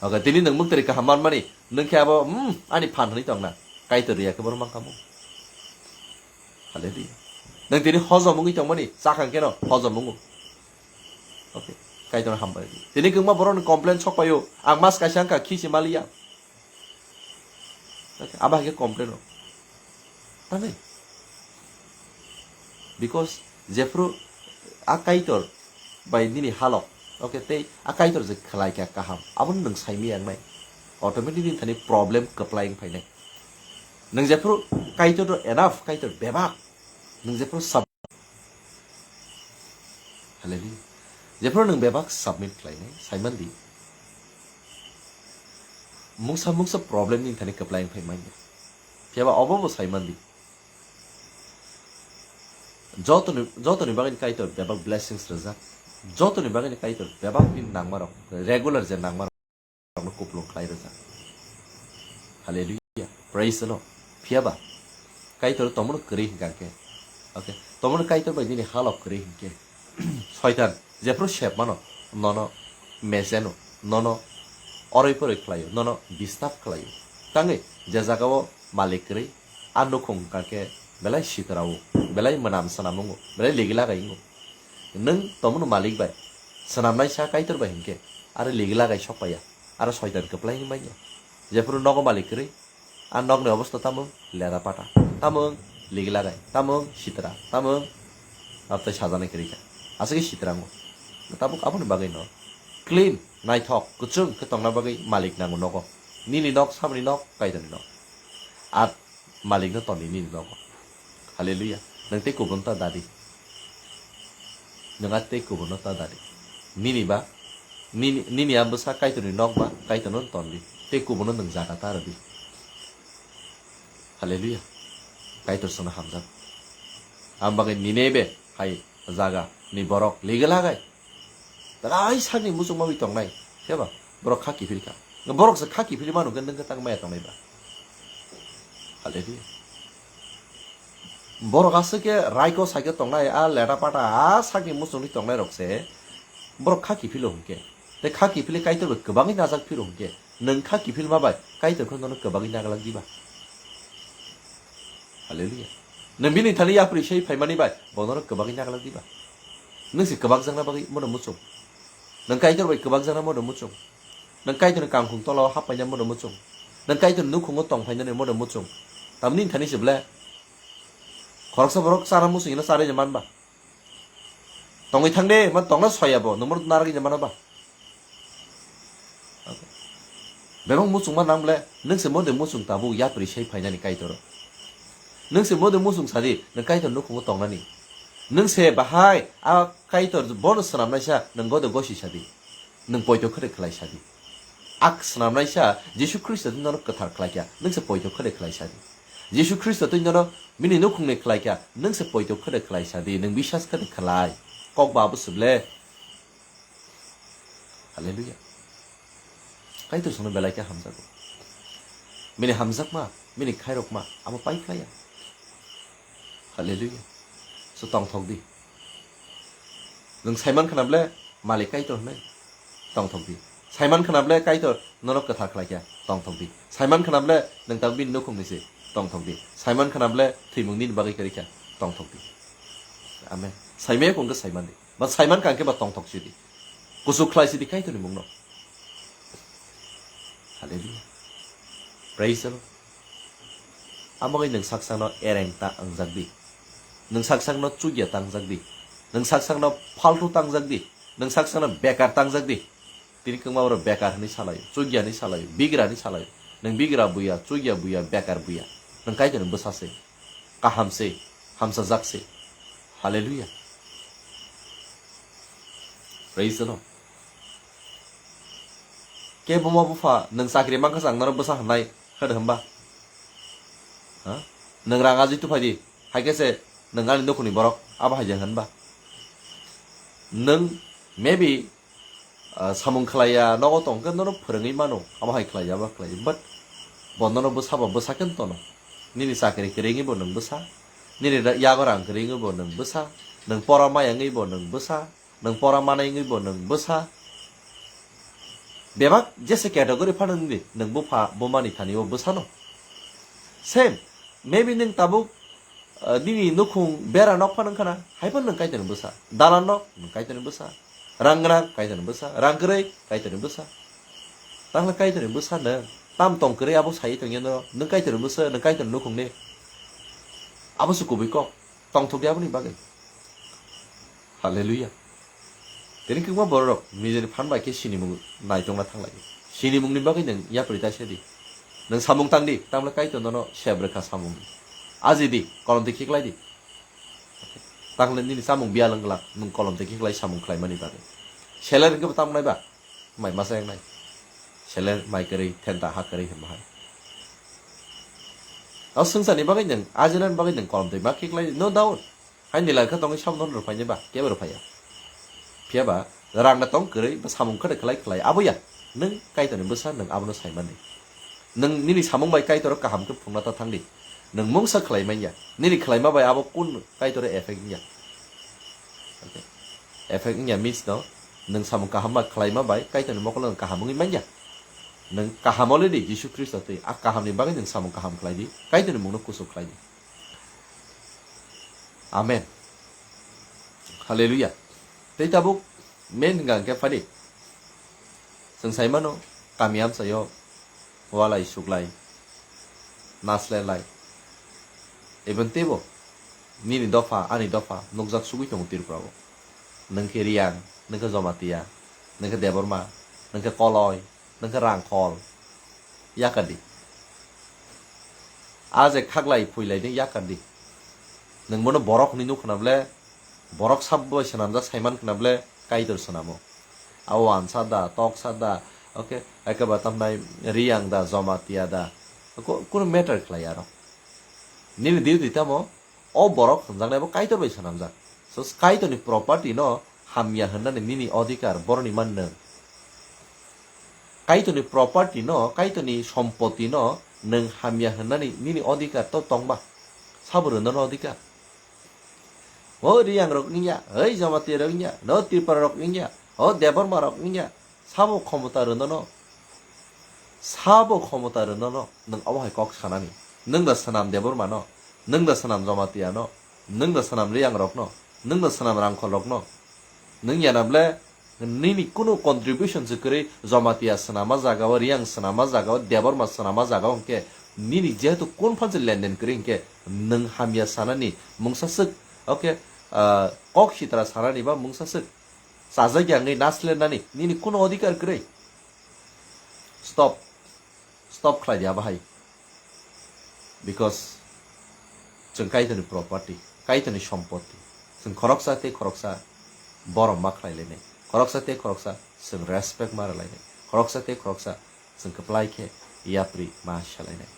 Okay, tini nwng mwktwrwi kaham manmani, nwng khe abo, hmm, ani phan hwnwi tongna. Kaitor riya khe borok mankha mo. Hallelujah. Nwng tini hojom wngwi tongmani, chakhang kheno hojom wngo. Okay. Kaitor hambai. Tini kwbangma borokni complain sok paio, ang mas kaisa wngkha, khichi maliya. Okay. Abo hai khe complain rok. Tamni? Because jephru a Kaitor bai nini halok, okay, tei a Kaitor je khlai kha kaham, abono nwng saimaya wngnai. Automatic nini thani problem kwplai wng phainai. Nwng jephru Kaitor no enough, Kaitor bebak, nwng jephru sub-, Hallelujah. Jephru nwng bebak submit khlainai, saiman di. Mungsa mungsa problem nini thani kwplai wng phai manya. Phiyaba obo bo saiman di. Jotoni, jotoni bagwi Kaitor bebak blessings rwjak. Jotoni bagwi Kaitor bebak nini nangmarok, regular je nangmarok. Rokno kupulung khlai rwjak. Hallelujah. Praise the Lord. Phiyaba Kaitor tomono kwrwi hinkha khe. Okay. Tomono Kaitor bai nini halok kwrwi hinkhe. Soitan jephru sep mano, nono mejeno, nono oroi poroi khlaio, nono disturb khlaio. Tangwi je jagao malik kwrwi, a nukhung hinkha khe belai sitrao, belai mwnam swnam wngo, belai ligi lagai wngo. Nwng tomono malik bai, swnamnaisa Kaitor bai hinkhe, aro ligi lagai sok paiya, aro soitan kwplai wngwi manya. Jephru nogo malik kwrwi, a nokni obosta tamo wng lera pata, tamo wng ligi lagai, tamo wng sitra, tamo wng abtai sajani kwrwi kha. Aswkhe sitra wngo. Tabuk aboni bagwi no clean, naithok, kwchwng khe tongna bagwi malik nango nogo. Nini nok, samani nok, Kaitorni nok. At Malikno toni nini nogo. Hallelujah. Nwng tei kubun ta dadi. Nwng a tei kubun no ta dadi. Nini ba, nini, nini a bwsa Kaitorni nok ba, Kaitorno tondi. Tei kubun no nwng jaga ta rwdi. Hallelujah. Kaitor chwngno hamjak. Ang bagwi Ninebe hai jaga ni borok ligi lagai. Belai sakni muchungma wi tongnai, khe ba? Borok kha kiphil kha. Borok se kha kiphil manu khe nwng khe tang maya tongnai ba? Hallelujah. Borok aswk khe raiko sai khe tongnai, a leta pata, a sakni muchungwi tongnai rok se borok kha kiphilo hwnkhe. Tei kha kiphilwi Kaitor bai kwbangwi najak phiro hwnkhe, nwng kha kiphilma bai Kaitor khe nono kwbangwi naglak diba? Hallelujah. Nwng bini thani yapri sei phaimani bai bo nono kwbangwi naglak diba? Nwng se kwbangjakna bagwi mono muchung. Nwng Kaitor bai kwbangjakna mono muchung. Nwng Kaitorni kangkhung tolao haphaina mono muchung. Nwng Kaitorni nukhungo tongphainani mono muchung. Tamni thani se ble khoroksa borok chana muchung hino charwi manba. Tongwi thang de, man tongna soya bo, nwng narwgwi mano ba? Bebak muchungma nang ble, nwng se mode muchung tabuk yapri sei phainani Kaitor. Nwng se mode muchung sadi, nwng Kaitor nukhungo tongnani. Nwng se bahai a Kaitor bono swnamnaisa, nwng gode gosi sadi. Nwng poito khwrwi khlai sadi. Ak swnamnaisa Jisu Khristo twi nono kwthar khlaikha, nwng se poito khwrwi khlai sadi. Jisu Khristo twi nono bini nukhungni khlaikha, nwng se poito khwrwi khlai sadi, nwng biswas khwrwi khlai. Kok ba abo se ble. Hallelujah. Kaitor chwngno belai khe hamjago. Bini hamjakma, bini khairokma, abo pai khlaiya. Hallelujah. So tongthok di. Nwng saiman khana ble, Malik Kaitor hwnwi tongthok di. Saiman khna ble Kaitor nono kwthar khlai kha, tongthok di. Saiman khna ble nwng tabuk bini nukhung ni se, tongthok di. Saiman khna ble thwimung nini bagwi kwrwi kha, tongthok di. Amen. Saimaya kung khe saiman di. Ba saiman kang khe ba tongthok si di. Kuchuk khlai si di Kaitor ni mung no. Hallelujah. Praise the Lord. Amogwi nwng saksakno ereng ta wngjak di. Nwng saksakno chukya tangjak di. Nwng saksakno phaltu tangjak di. Nwng saksakno bekar tangjak di. Tini kwma oro bekar hwnwi salaio, chukya hwnwi salaio, bigra hwnwi salaio. Nwng bigra buya, chukya buya, bekar buya. Nwng Kaitorni bwsa se, kaham se, hamsajak se. Hallelujah. Praise the Lord. Ke buma bupha nwng chakri mankha ang nono bwsa hwnai hwd hwnba? Ha? Nwng rang ajui tuphai di, hai khe se nwng ani nukhungni borok abo hai jeng hwnba? Nwng maybe ah, samung khlaiya nogo tong khe nono phwrwngwi mano, abo hai khlaiya abo khlaiya, but bo nono bwsa ba bwsa khe tono. Nini chakri kwrwi wngwi bo nwng bwsa, nini ra-, yago rang kwrwi wngwi bo nwng bwsa, nwng pora maya wngwi bo nwng bwsa, nwng pora manai wngwi bo nwng bwsa. Bebak jese category phano wngdi, nwng bupha bumani thani o bwsano. Same, maybe nwng tabuk, ah, nini nukhung bera nok phano wngkhana, hai phano nwng Kaitorni bwsa, dalan nok nwng Kaitorni bwsa, rang gwnang Kaitorni bwsa, rang kwrwi Kaitorni bwsa. Tangla Kaitorni bwsa nwng, tam tong kwrwi abo sai tongya no, nwng Kaitorni bwsa, nwng Kaitorni nukhungni. Abo se kubui kok, tongthok ya aboni bagwi. Hallelujah. Tini kwbangma bororok nijeni phan bai khe sinimung naitongna thanglaio. Sinimungni bagwi nwng yapri ta se di. Nwng samung tang di, tamle Kaitor nono sep rwkha samung di. Aji di, kolom twi khiklai di. Tangle nini samung biyal wng glak, nwng kolom twi khiklai samung khlaimani bagwi. Seler hwnkhe bo tamo nai ba? Mai masa wngnai. Seler mai kwrwi, thenta ha kwrwi hwnba hai. O swngcharni bagwi nwng, ajinani bagwi nwng kolom twi ma khiklai, no doubt. Haini lai khe tongwi sabono rwphaini ba, kebo rwphaiya. Phiya ba rangna tong kwrwi ba samung khede khlai khlai abo ya. Nwng Kaitorni bwsa nwng abono saimani. Nwng nini samung bai Kaitor kaham khe phungna ta thangdi. Nwng mungsa khlai manya. Nini khlaima bai abo kun Kaitor effect wngya. Okay. Effect wngya means no, nwng samung kaham ba khlaima bai Kaitorni mokol nwng kaham wngwi manya. Nwng kaham already Jisu Khristo twi. A kahamni bagwi nwng samung kaham khlai di. Kaitorni mungno kuchuk khlai di. Amen. Hallelujah. Tei tabuk main hwnka hwnkhe phadi. Chwng sai mano, kami amchaio walai suklai, nasle lai. Even teibo nini dopha, ani dopha nukjak sugui tongo Tripura o. Nwng khe Riyang, nwng khe Jomatia, nwng khe Debbarma, nwng khe Koloi, nwng khe Rangkhol, yakar di. A je khaklai phuilai di, yakar di. Nwng bono borok hwnwi nukho na ble, borok sabo bai swnamjak saiman khna ble, Kaitor swnamo. A wansa da, toksa da, okay, ekeba tamnai Riyang da, Jomatia da, ko-, kunu matter khlai aro. Nini duty tamo, o borok hwnjaknai bo Kaitor bai swnamjak. So, Kaitorni property no hamya hwnmani nini odhikar, boroni man nwng. Kaitorni property no, Kaitorni sompoti no nwng hamya hwnmani nini odhikar to tongba? Sabo rwno no odhikar? O Riyang rok wngya, oi Jamatia rok wngya, no Tripura rok wngya, o Debbarma rok wngya, sabo khomota rwno no, sabo khomota rwno no nwng abo hai kok sanani. Nwng da swnam Debbarma no, nwng da swnam Jamatia no, nwng da swnam Riyang rok no, nwng da swnam Rangkhol rok no, nwng yana ble nini kunu contribution se kwrwi, Jamatia swnama jaga o, Riyang swnama jaga o, Debbarma swnama jaga o hwnkhe nini jehetu kun phan se lenden kwrwi hwnkhe nwng hamya sanani mungsa swk, okay, ah, kok sitra sanani ba mungsa swk chajak ya wngwi naslenani nini kunu odhikar kwrwi. Stop. Stop khlai di abo hai. Because chwng Kaitorni property, Kaitorni sompoti. Chwng khoroksa tei khoroksa borom ma khlai lainai. Khoroksa tei khoroksa chwng respect ma rw lainai. Khoroksa tei khoroksa chwng kwplai khe yapri ma sa lainai.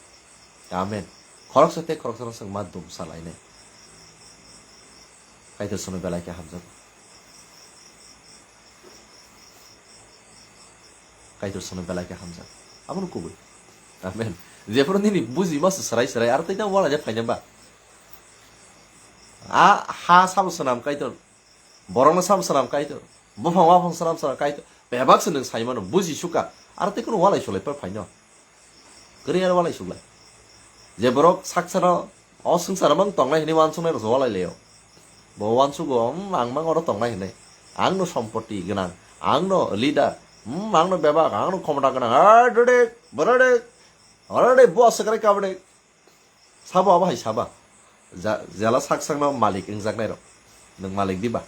Amen. Khoroksa tei khoroksano chwng ma dum sa lainai. Kaitor chwngno belai khe hamjago. Kaitor chwngno belai khe hamjago. Abono kubui. Amen. Jephuru nini buji ma se swrai swrai, aro tei tamo wala je phaina ba. A ha sabo swnam Kaitor. Borokno sabo swnam Kaitor. Buphang waphang swnam swnam Kaitor. Bebak se nwng sai mano, buji suka. Aro tei kunu walai sulai pa phaino. Kwrwi aro walai suklai. Je borok saksano o swngcharo mang tongnai hinwi wansuknai rok walai laio. Bo wansugo, "Hmm, ang mang oro tongnai hinwi. Ang no sompoti gwnang, ang no leader, hmm, ang no bebak, ang no khomota gwnang." Ai, dede, borode, orode, bo aswkrai kabade. Sabo abo hai saba. Ja-, jela sak sakno malik wngjaknai rok. Nwng malik diba?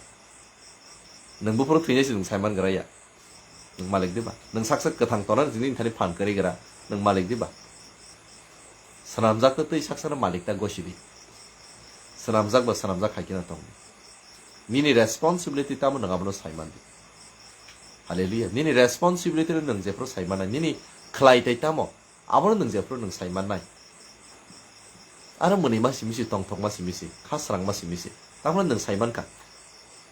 Nwng buphuru thwinai se nwng saiman gra ya. Nwng malik diba? Nwng saksa kwthang tonani tini thani phan kwrwi gra. Nwng malik diba? Swnamjak tei twi saksano malik ta gosi di. Swnamjak ba swnamjak hai khe no tong di. Nini responsibility tamo nwng abono saiman di. Hallelujah. Nini responsibility no nwng jephru saimanai. Nini khlai tai tamo? Abono nwng jephru nwng sai mannai. Aro mwnwi ma simi si, tongthok ma simi si, kha srang ma simi si. Tamno nwng sai mankha.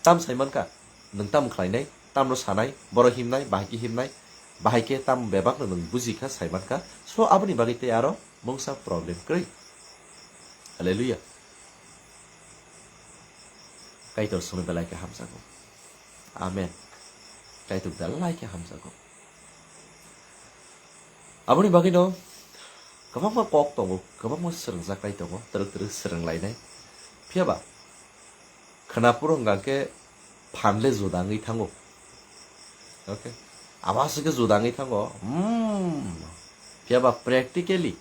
Tam sai mankha. Nwng tam khlainai, tamno sanai, boro himnai, bahai khe himnai, bahai khe tam bebakno nwng buji kha, sai mankha. So, aboni bagwi tei aro mungsa problem kwrwi. Hallelujah. Kaitor songni belai khe hamjago. Amen. Kaitor belai khe hamjago. Aboni bagwino kwbangma kok tongo, kwbangma swrwngjaknai tongo, twrwk twrwk swrwnglainai. Phiya ba khwnaphuru hwnkha khe phan le juda wngwi thango. Okay. Abo aswk khe juda wngwi thango. Hmm. Phiya ba practically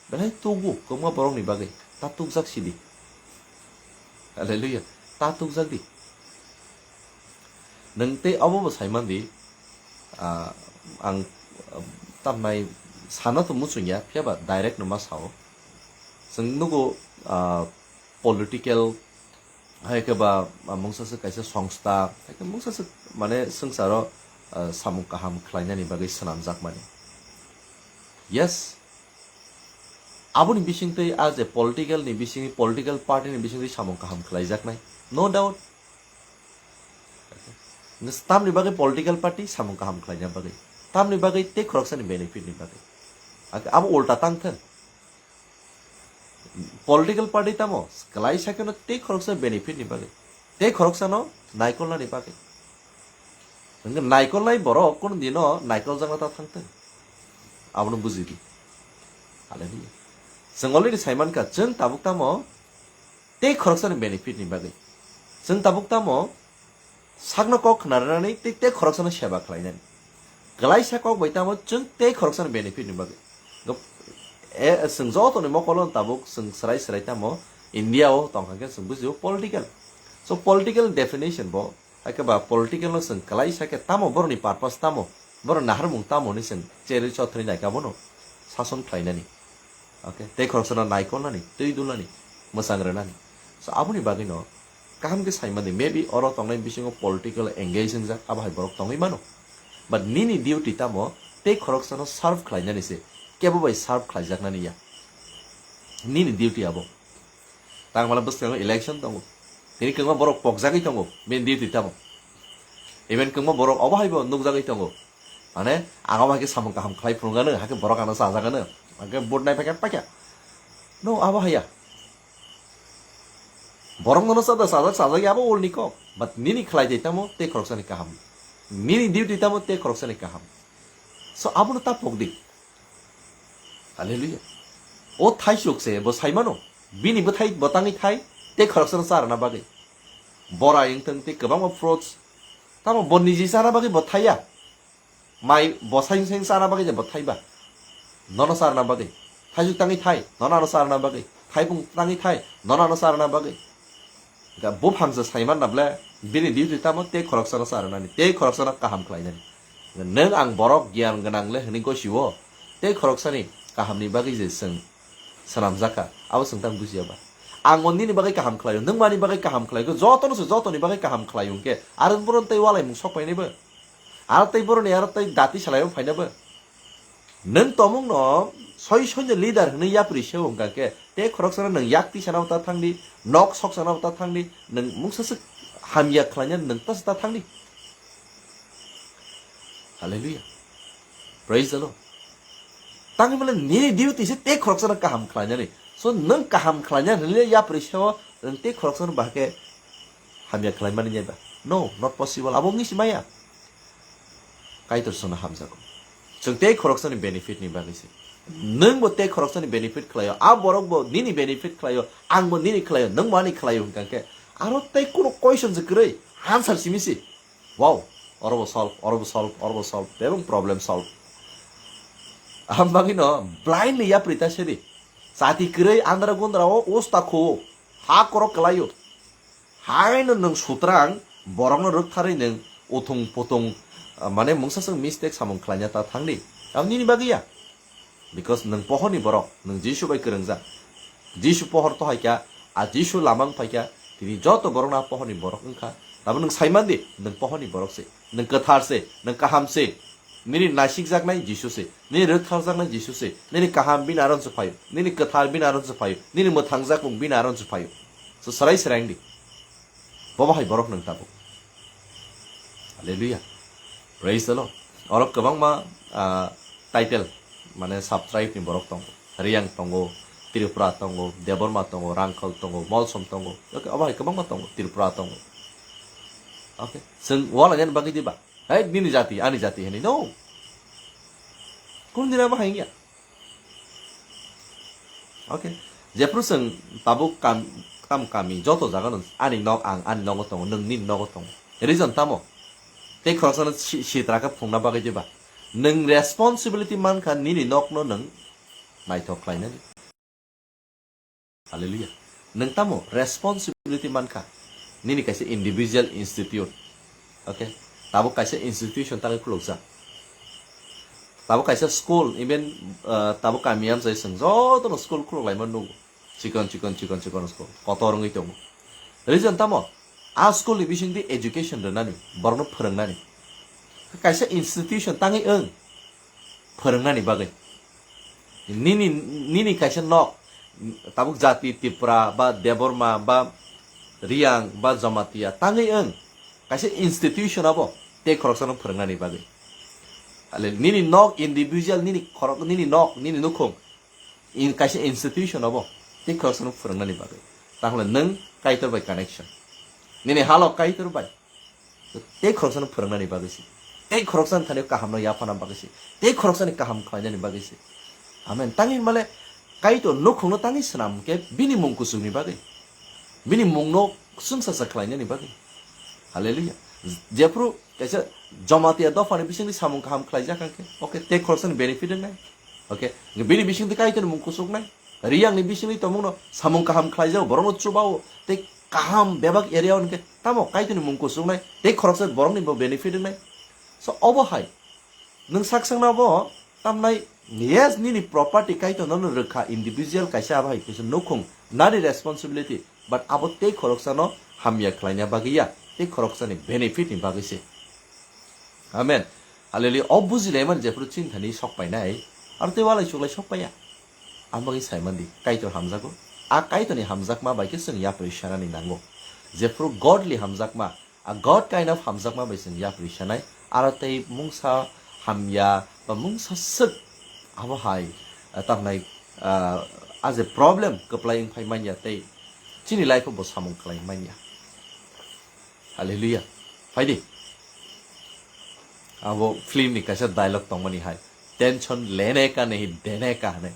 belai tugo kwbangma borokni bagwi. Ta tukjak sidi. Hallelujah. Ta tukjak di. Nwng tei obo bo sai man di, ah, ang, ah, tamnai sana to muchung ya, phiya ba direct no ma sao. Chwng nugo, ah, political, hai khe ba, ah, mungsa se kaisa songstha, hai khe mungsa se mane swngcharo, ah, samung kaham khlainani bagwi swnamjak mani. Yes, aboni bisingtwi a je political ni bisingtwi, political party ni bisingtwi samung kaham khlaijaknai, no doubt. Tamni bagwi political party samung kaham khlaina bagwi, tamni bagwi tei khoroksani benefit ni bagwi. Ak-, abo ulta tang thang. Political party tamo kwlai sakeno tei khoroksa benefit ni bagwi, tei khoroksano naikolnani bagwi. Hwnkhe naikolnai borok kunu dino naikoljakna ta thang thang. Abono buji di. Hallelujah. Chwng already sai mankha, chwng tabuk tamo tei khoroksani benefit ni bagwi. Chwng tabuk tamo sakno kok khna rwnani tei tei khoroksano seba khlainani. Kwlaisa kok bai tamo chwng tei khoroksano benefit ni bagwi. Gop-, e, chwng jotoni mokolo tabuk chwng swrai swrai tamo India o tongkha khe chwng bujio political. So political definition bo, hai khe ba political no chwng kwlaisa khe tamo boroni purpose tamo, boroni naharmung tamo ni chwng cherwi chothri naikha bono sason khlainani. Okay, tei khoroksano naikolnani, twi dulnani, mwchang rwnani. So, aboni bagwino kaham khe sai mani, maybe oro tongnai bisingo political engage wngjak, abo hai borok tongwi mano. But nini duty tamo tei khoroksano serve khlainani se, kebo bai serve khlaijaknani ya. Nini duty abo. Tangmala bwskango election tongo. Tini kwbangma borok pokjagwi tongo, bini duty tamo. Even kwbangma borok obo hai bo nukjagwi tongo. Mane, ang omo hai khe samung kaham khlai phunukgano, hai khe borok ano chajagano, hai khe vote nai paikha, paikha. No, abo haiya. Borok nono chada, chajak, chajak, abo ulni kok. But nini khlai de tamo, tei khoroksani kaham. Nini duty tamo, tei khoroksani kaham. So, abono ta pokdi. Hallelujah. O thaisuk se, bo saimano. Bini bwthai, bo tangwi thai, tei khoroksano charwna bagwi. Bora wngthang tei kwbangma fruits. Tamo bo niji chana bagwi bo thaiya. Mai bosai wngsai chana bagwi je bo thaiba. Nono charna bagwi. Thaisuk tangwi thai, nono ano charna bagwi. Thaibung tangwi thai, nono ano charna bagwi. Ga buphang se saiman na ble, bini duty tamo tei khoroksano charnani, tei khoroksano kaham khlainani. Nwng ang borok giyan gwnang le hwnwi gosio, tei khoroksani kahamni bagwi je chwng swnamjakha, abo chwng tang bujiya ba. Ang o nini bagwi kaham khlaio, nwng mani bagwi kaham khlaio, jotono se jotoni bagwi kaham khlaio hwnkhe, aro boron tei walaimung sok painai bo. Aro tei boroni aro tei dati salai o phaina bo. Nwng tomung no soi soi no leader hwnwi yapri se wng kha khe, tei khoroksa no nwng yak twi sana ta thang di, nok sok sana ta thang di, nwng mungsa se hamya khlaina nwng ta ta thang di. Hallelujah. Praise the Lord. Tangwi mane nini duty se tei khoroksa no kaham khlainani. So nwng kaham khlaina hwnwi yapri se o nwng tei khoroksa no bahai khe hamya khlai mani nai ba. No, not possible. Abo wngwi se maya. Kaitor chwngno hamjago. Chwng tei khoroksani benefit ni bagwi se. Nwng bo tei khoroksani benefit khlaio, a borok bo nini benefit khlaio, ang bo nini khlaio, nwng bo ani khlaio hwnkha khe aro tei kuno question se kwrwi answer simi se. Wow, oro bo solve, oro bo solve, oro bo solve, bebak problem solve. Am bagwi no blindly yapri ta sedi. Chati kwrwi andra gundra o usta kho ha korok kwlaio. Haino nwng sutrang borokno rwktharwi nwng uthung puthung, ah, mane mungsa swng mistake samung khlaina ta thangdi. Abo nini bagwi ya. Because nwng pohorni borok, nwng Jisu bai kwrwngjak. Jisu pohor to hai kha, a Jisu lama wng phai kha, tini joto borokno a pohorni borok wng kha. Tamo nwng sai man di, nwng pohorni borok se, nwng kwthar se, nwng kaham se. Nini naisikjaknai Jisu se, nini rwktharjaknai Jisu se, nini kaham bini aron se phaio, nini kwthar bini aron se phaio, nini mwthangjakmung bini aron se phaio. So, swrai swrai wng di. Bobo hai borok nwng tabuk. Hallelujah. Praise the Lord. Oro kwbangma, ah, title, mane sub-tribe ni borok tongo. Riyang tongo, Tripura tongo, Debbarma tongo, Rangkhal tongo, Molsom tongo. Okay, obo hai kwbangma tongo, Tripura tongo. Okay. Chwng wala nani bagwi diba? Hai, nini jati, ani jati hwnwi. No. Kun dina ba hai ya. Okay. Jephru chwng tabuk kam, kam kami joto jaga no ani nok ang ani nogo tongo, nwng nini nogo tongo. Reason tamo? Tei khoroksa no si, sitra khe phungna bagwi diba? Nwng responsibility mankha nini nok no nwng naithok khlainani. Hallelujah. Nwng tamo responsibility mankha? Nini kaisa individual institute. Okay? Tabuk kaisa institution tangwi khulukjak. Tabuk kaisa school, even, uh, tabuk kami amchai chwng jotono school khuluk laima nugo. Chikon, chikon, chikon, chikon school. Kotor wngwi tongo. Reason tamo? A school ni bisingtwi education rwnani, borokno phwrwngnani. Kaisa institution tangwi wng. Phwrwngnani bagwi. Nini, nini kaisa nok, tabuk jati Tipra ba Debbarma ba Riyang ba Jamatia tangwi wng kaisa institution abo tei khoroksano phwrwngnani bagwi. Ale nini nok individual, nini khorok, nini nok, nini nukhung, in kaisa institution abo tei khoroksano phwrwngnani bagwi. Tahle nwng Kaitor bai connection. Nini halok Kaitor bai. Tei khoroksano phwrwngnani bagwi se. Tei khoroksani thani kahamno yaphana bagwi se. Tei khoroksani kaham khlainani bagwi se. Amen. Tangwi male Kaitor nukhungno tangwi swnam khe bini mung kuchukni bagwi. Bini mungno chwngsacha khlainani bagwi. Hallelujah. Jephru kaisa Jamatia dophani bisingni samung kaham khlaijak kha khe, okay, tei khoroksani benefit wngnai. Okay, bini bisingtwi Kaitorni mung kuchuknai. Riyangni bisingtwi tongmungno samung kaham khlaijago, borokno chubao, tei kaham bebak area o hwnkhe tamo Kaitorni mung kuchuknai, tei khoroksa borokni bo benefit wngnai. So, obo hai nwng sak sakno bo tamnai, yes, nini property Kaitorno rwkha, individual kaisa abo hai kisa nukhung, nani responsibility, but abo tei khoroksano hamya khlaina bagwi ya, tei khoroksani benefit ni bagwi se. Amen. Hallelujah. O bujilaimani jephru chini thani sok painai, aro tei walai chuklai sok paiya. Ang bagwi saimandi, Kaitor hamjago. A Kaitorni hamjakma bai khe chwng yapri sanani nango. Jephru godly hamjakma, a God kind of hamjakma bai chwng yapri sanai, aro tei mungsa hamya ba mungsa swk abo hai, ah, tamnai, ah, as a problem kwplai wngphai manya tei chini life-o bo samung khlai manya. Hallelujah. Phaidi. Abo film ni kaisa dialogue tongmani hai. Tension lene ka nahi dene ka hwnwi.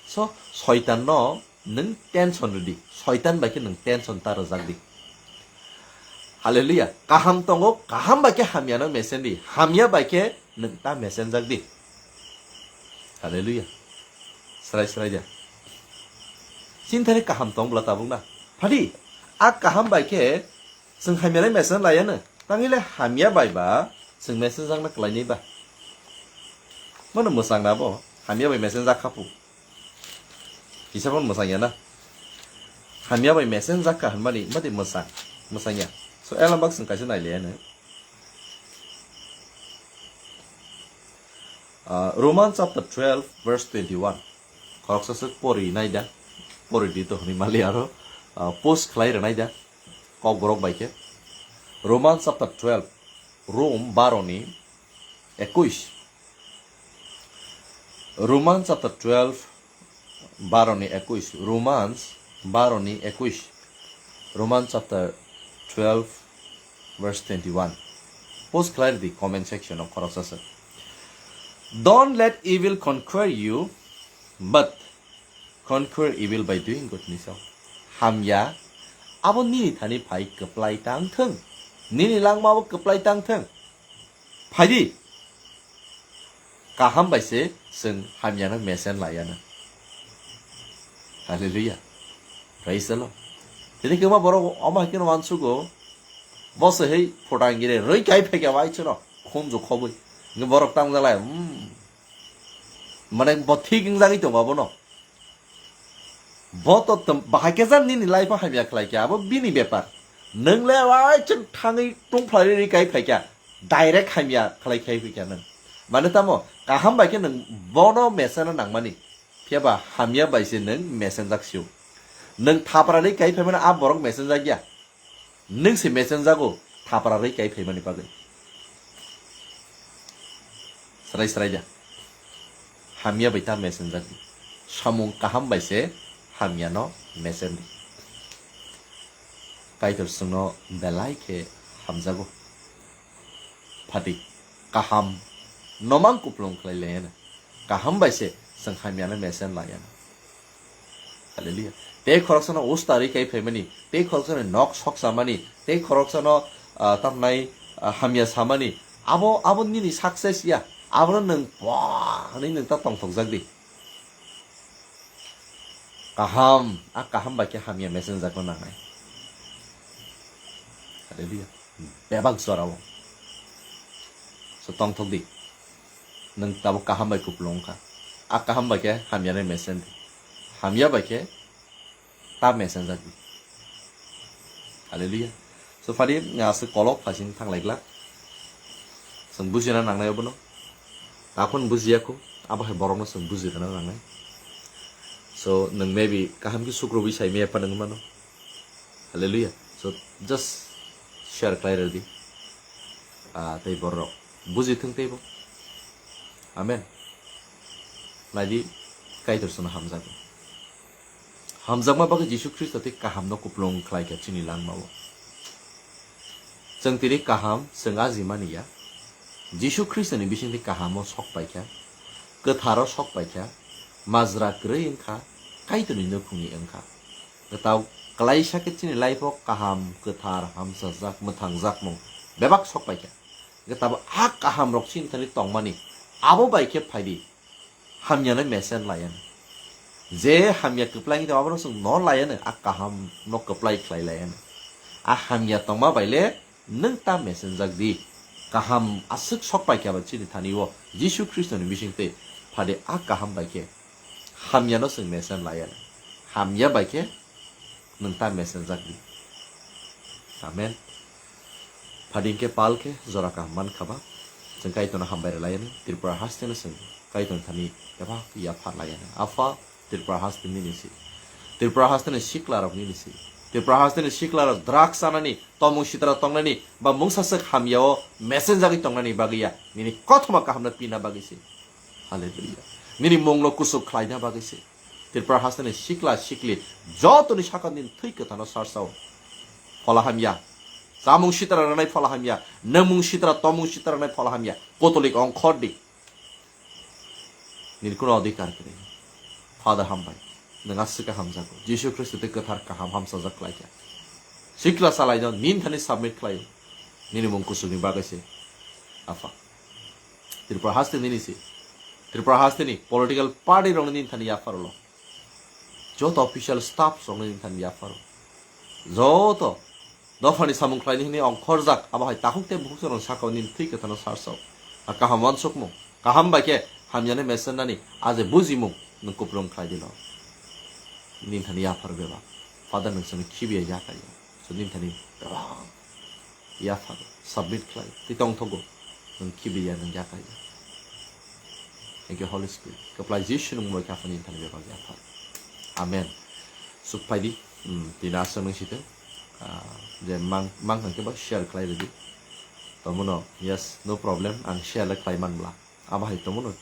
So, soitan no nwng tension rwdi. Soitan bai khe nwng tension ta rwjak di. Hallelujah. Kaham tongo, kaham bai khe hamya no mesen di. Hamya bai khe nwng ta mesenjak di. Hallelujah. Srai srai ja. Chini thani kaham tong bwla tabuk na. Phadi, a kaham bai khe chwng hamya lai mesen laiya no. Tangwi le hamya bai ba chwng mesenjak na kwlai nai ba. Bono mwchang na bo, hamya bai mesenjak kha phu. Kisa bono mwchang ya na. Hamya bai mesenjak kha hwnmani, madi mwchang, mwchang ya. So, elambak chwng kaisa nai le ya no. Ah, Romans chapter twelve, verse twenty-one. Khoroksa swk pori nai da, pori di to hwnwi mali aro, ah, post khlai rwnai da, Kokborok bai khe. Romans chapter twelve, Rom baro ni ekuish. Romans chapter twelve, baro ni ekuish. Romans baro ni ekuish. Romans chapter twelve, verse twenty-one. Post khlai rwdi comment section o khoroksa se. Don't let evil conquer you, but conquer evil by doing good, hinwi sao. Hamya abo nini thani phai kwplai tang thung, nini langma abo kwplai tang thung. Phaidi, kaham bai se chwng hamyano mesen laiya na. Hallelujah. Praise the Lord. Tini kwma borok omo hai kheno uansugo, bo se hei photang gire rwi kai phaikha bai chwno khunju khobwi. Hwnkhe borok tang jalai, hmm. Mane bo thik wngjagwi tongo abono. Bo to tm-, bahai khe jan nini life o hamya khlai khe, abo bini bepar. Nwng le wai chwng thangwi tungphlai rwi kai phai kha, direct hamya khlai khai phi kha nwng. Mane tamo, kaham bai khe nwng bono mesena nangmani, phiya ba hamya bai se nwng mesenjak sio. Nwng thapra rwi kai phaimani a borok mesenjak ya. Nwng se mesenjago thapra rwi kai phaimani bagwi. Srai srai da. Hamya bai ta mesenjak di. Samung kaham bai se hamyano mesen di. Kaitor chwngno belai khe hamjago. Phati kaham no mang kuplung khlai laiya na. Kaham bai se chwng hamyano mesen laiya na. Hallelujah. Tei khoroksano usta rwi kai phaimani, tei khoroksano nok sok samani, tei khoroksano, ah, tamnai, ah, hamya samani, abo, abo nini success ya, abono nwng pwa hwnwi nwng ta tongthokjak di. Kaham, a kaham bai khe hamya mesenjakno nangnai. Hallelujah. Bebak jorao. So tongthok di. Nwng tabuk kaham bai kupulung wngkha. A kaham bai khe hamyano mesen di. Hamya bai khe ta mesenjak di. Hallelujah. So phadi, aswk kolok phasing thanglai glak. Chwng bujina nangnai obono. Takhon bujiya kho, abo hai borokno chwng bujirina nangnai. So nwng maybe kaham khe sukrubwi sai maya phano wngmano. Hallelujah. So just share khlai rwdi. Ah, tei borok buji thung teibo. Amen. Naidi, Kaitor chwngno hamjago. Hamjakma bagwi Jisu Khristo tei kahamno kupulung khlai kha chini langmao. Chwng tini kaham chwng ajimani ya. Jisu Khristoni bisingtwi kahamo sok paikha, kwtharo sok paikha, majra kwrwi wngkha, Kaitorni nukhungni wngkha. Kwtal klaisa khe chini life-o kaham, kwthar, hamsajak, mwthangjakmung bebak sok paikha. Hwnkhe tabuk a kahamrok chini thani tongmani abo bai khe phaidi. Hamyano mesen laiya na. Je hamya kwplai wngwi tong, abono chwng no laiya na, a kaham no kwplai khlai laiya na. A hamya tongma bai le nwng ta mesenjak di. Kaham aswk sok pai kha ba chini thani o Jisu Khristoni bisingtwi phadi a kaham bai khe hamyano chwng mesen laiya na. Hamya bai khe nwng ta mesenjak di. Amen. Phadi hwnkhe pal khe jora kaham man kha ba. Chwng Kaitorno hambai rwlai anw, Tripura haste no chwng Kaitorni thani kebak yaphar lai anw. Apha, Tripura haste nini si. Tripura haste ni sikla rok nini si. Tripura haste ni sikla rok drugs chanani, tomung sitra tongnani, ba mungsa swk hamya o mesenjagwi tongnani bagwi ya. Nini kothoma kaham no pina bagwi si. Hallelujah. Nini mungno kuchuk khlaina bagwi se. Tripura hasteni sikla sikli jotoni sakha nini thwi kwthano sarsao. Phola hamya. Chamung sitra rwnai phola hamya. Nwngmung sitra, tomung sitra rwnai phola hamya. Kotolik ongkhor di. Nini kuno adhikar kwrwi. Father hambai. Nwng aswk khe hamjago. Jisu Khristo tei kwthar kaham hamsajak khlaikha. Sikla salaino nini thani submit khlaio. Nini mung kuchukni bagwi se. Apha. Tripura haste nini si. Tripura haste ni political party rok nini thani yaphar ulo. Joto official staff rok nini thani yaphar ulo. Joto dophani samung khlaini hwnwi ongkhorjak abo hai takhuk tei bukhuk rok sakao nini thwi kwthano sarsao. A kaham uansukmung, kaham bai khe hamyani mesennani a je bujimung nwng kupulung khlai dino. Nini thani yaphar bebak. Father nwng chwngno khibiya yakarya. So nini thani bebak. Yaphar submit khlai tei tongthogo. Nwng khibiya nwng yakarya. Thank you, Holy Spirit. Kwplai Jisu nwng bai khe aphani thani bebak yaphar. Amen. Suk phaidi, hmm, tini aswk nwng sitwng. Ah, je mang, mang thang khe ba share khlai rwdi. Tomono, yes, no problem, ang share le khlai man bla. Abo hai tomono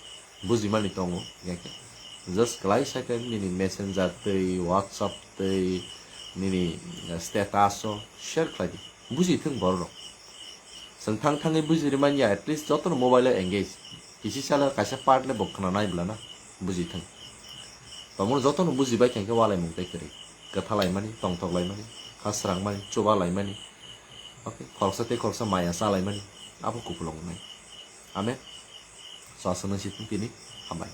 bujimani tongo, hingkhe just klaisa khe nini messenger tei WhatsApp tei nini, eh, status o share khlai di. Buji thung borok rok. Chwng thang thangwi buji rwmanya, at least jotono mobile o engage. Kisi salo kaisa part le bo khna nai bla na, buji thang. Tomo joto no buji bai khe walaimung tei kwrwi. Kwtha laimani, tongthok laimani, ha srang mani, chuba laimani. Okay, khoroksa tei khoroksa maya cha laimani. Abo kupulung nai. Amen. So aswk nang si tini hambai.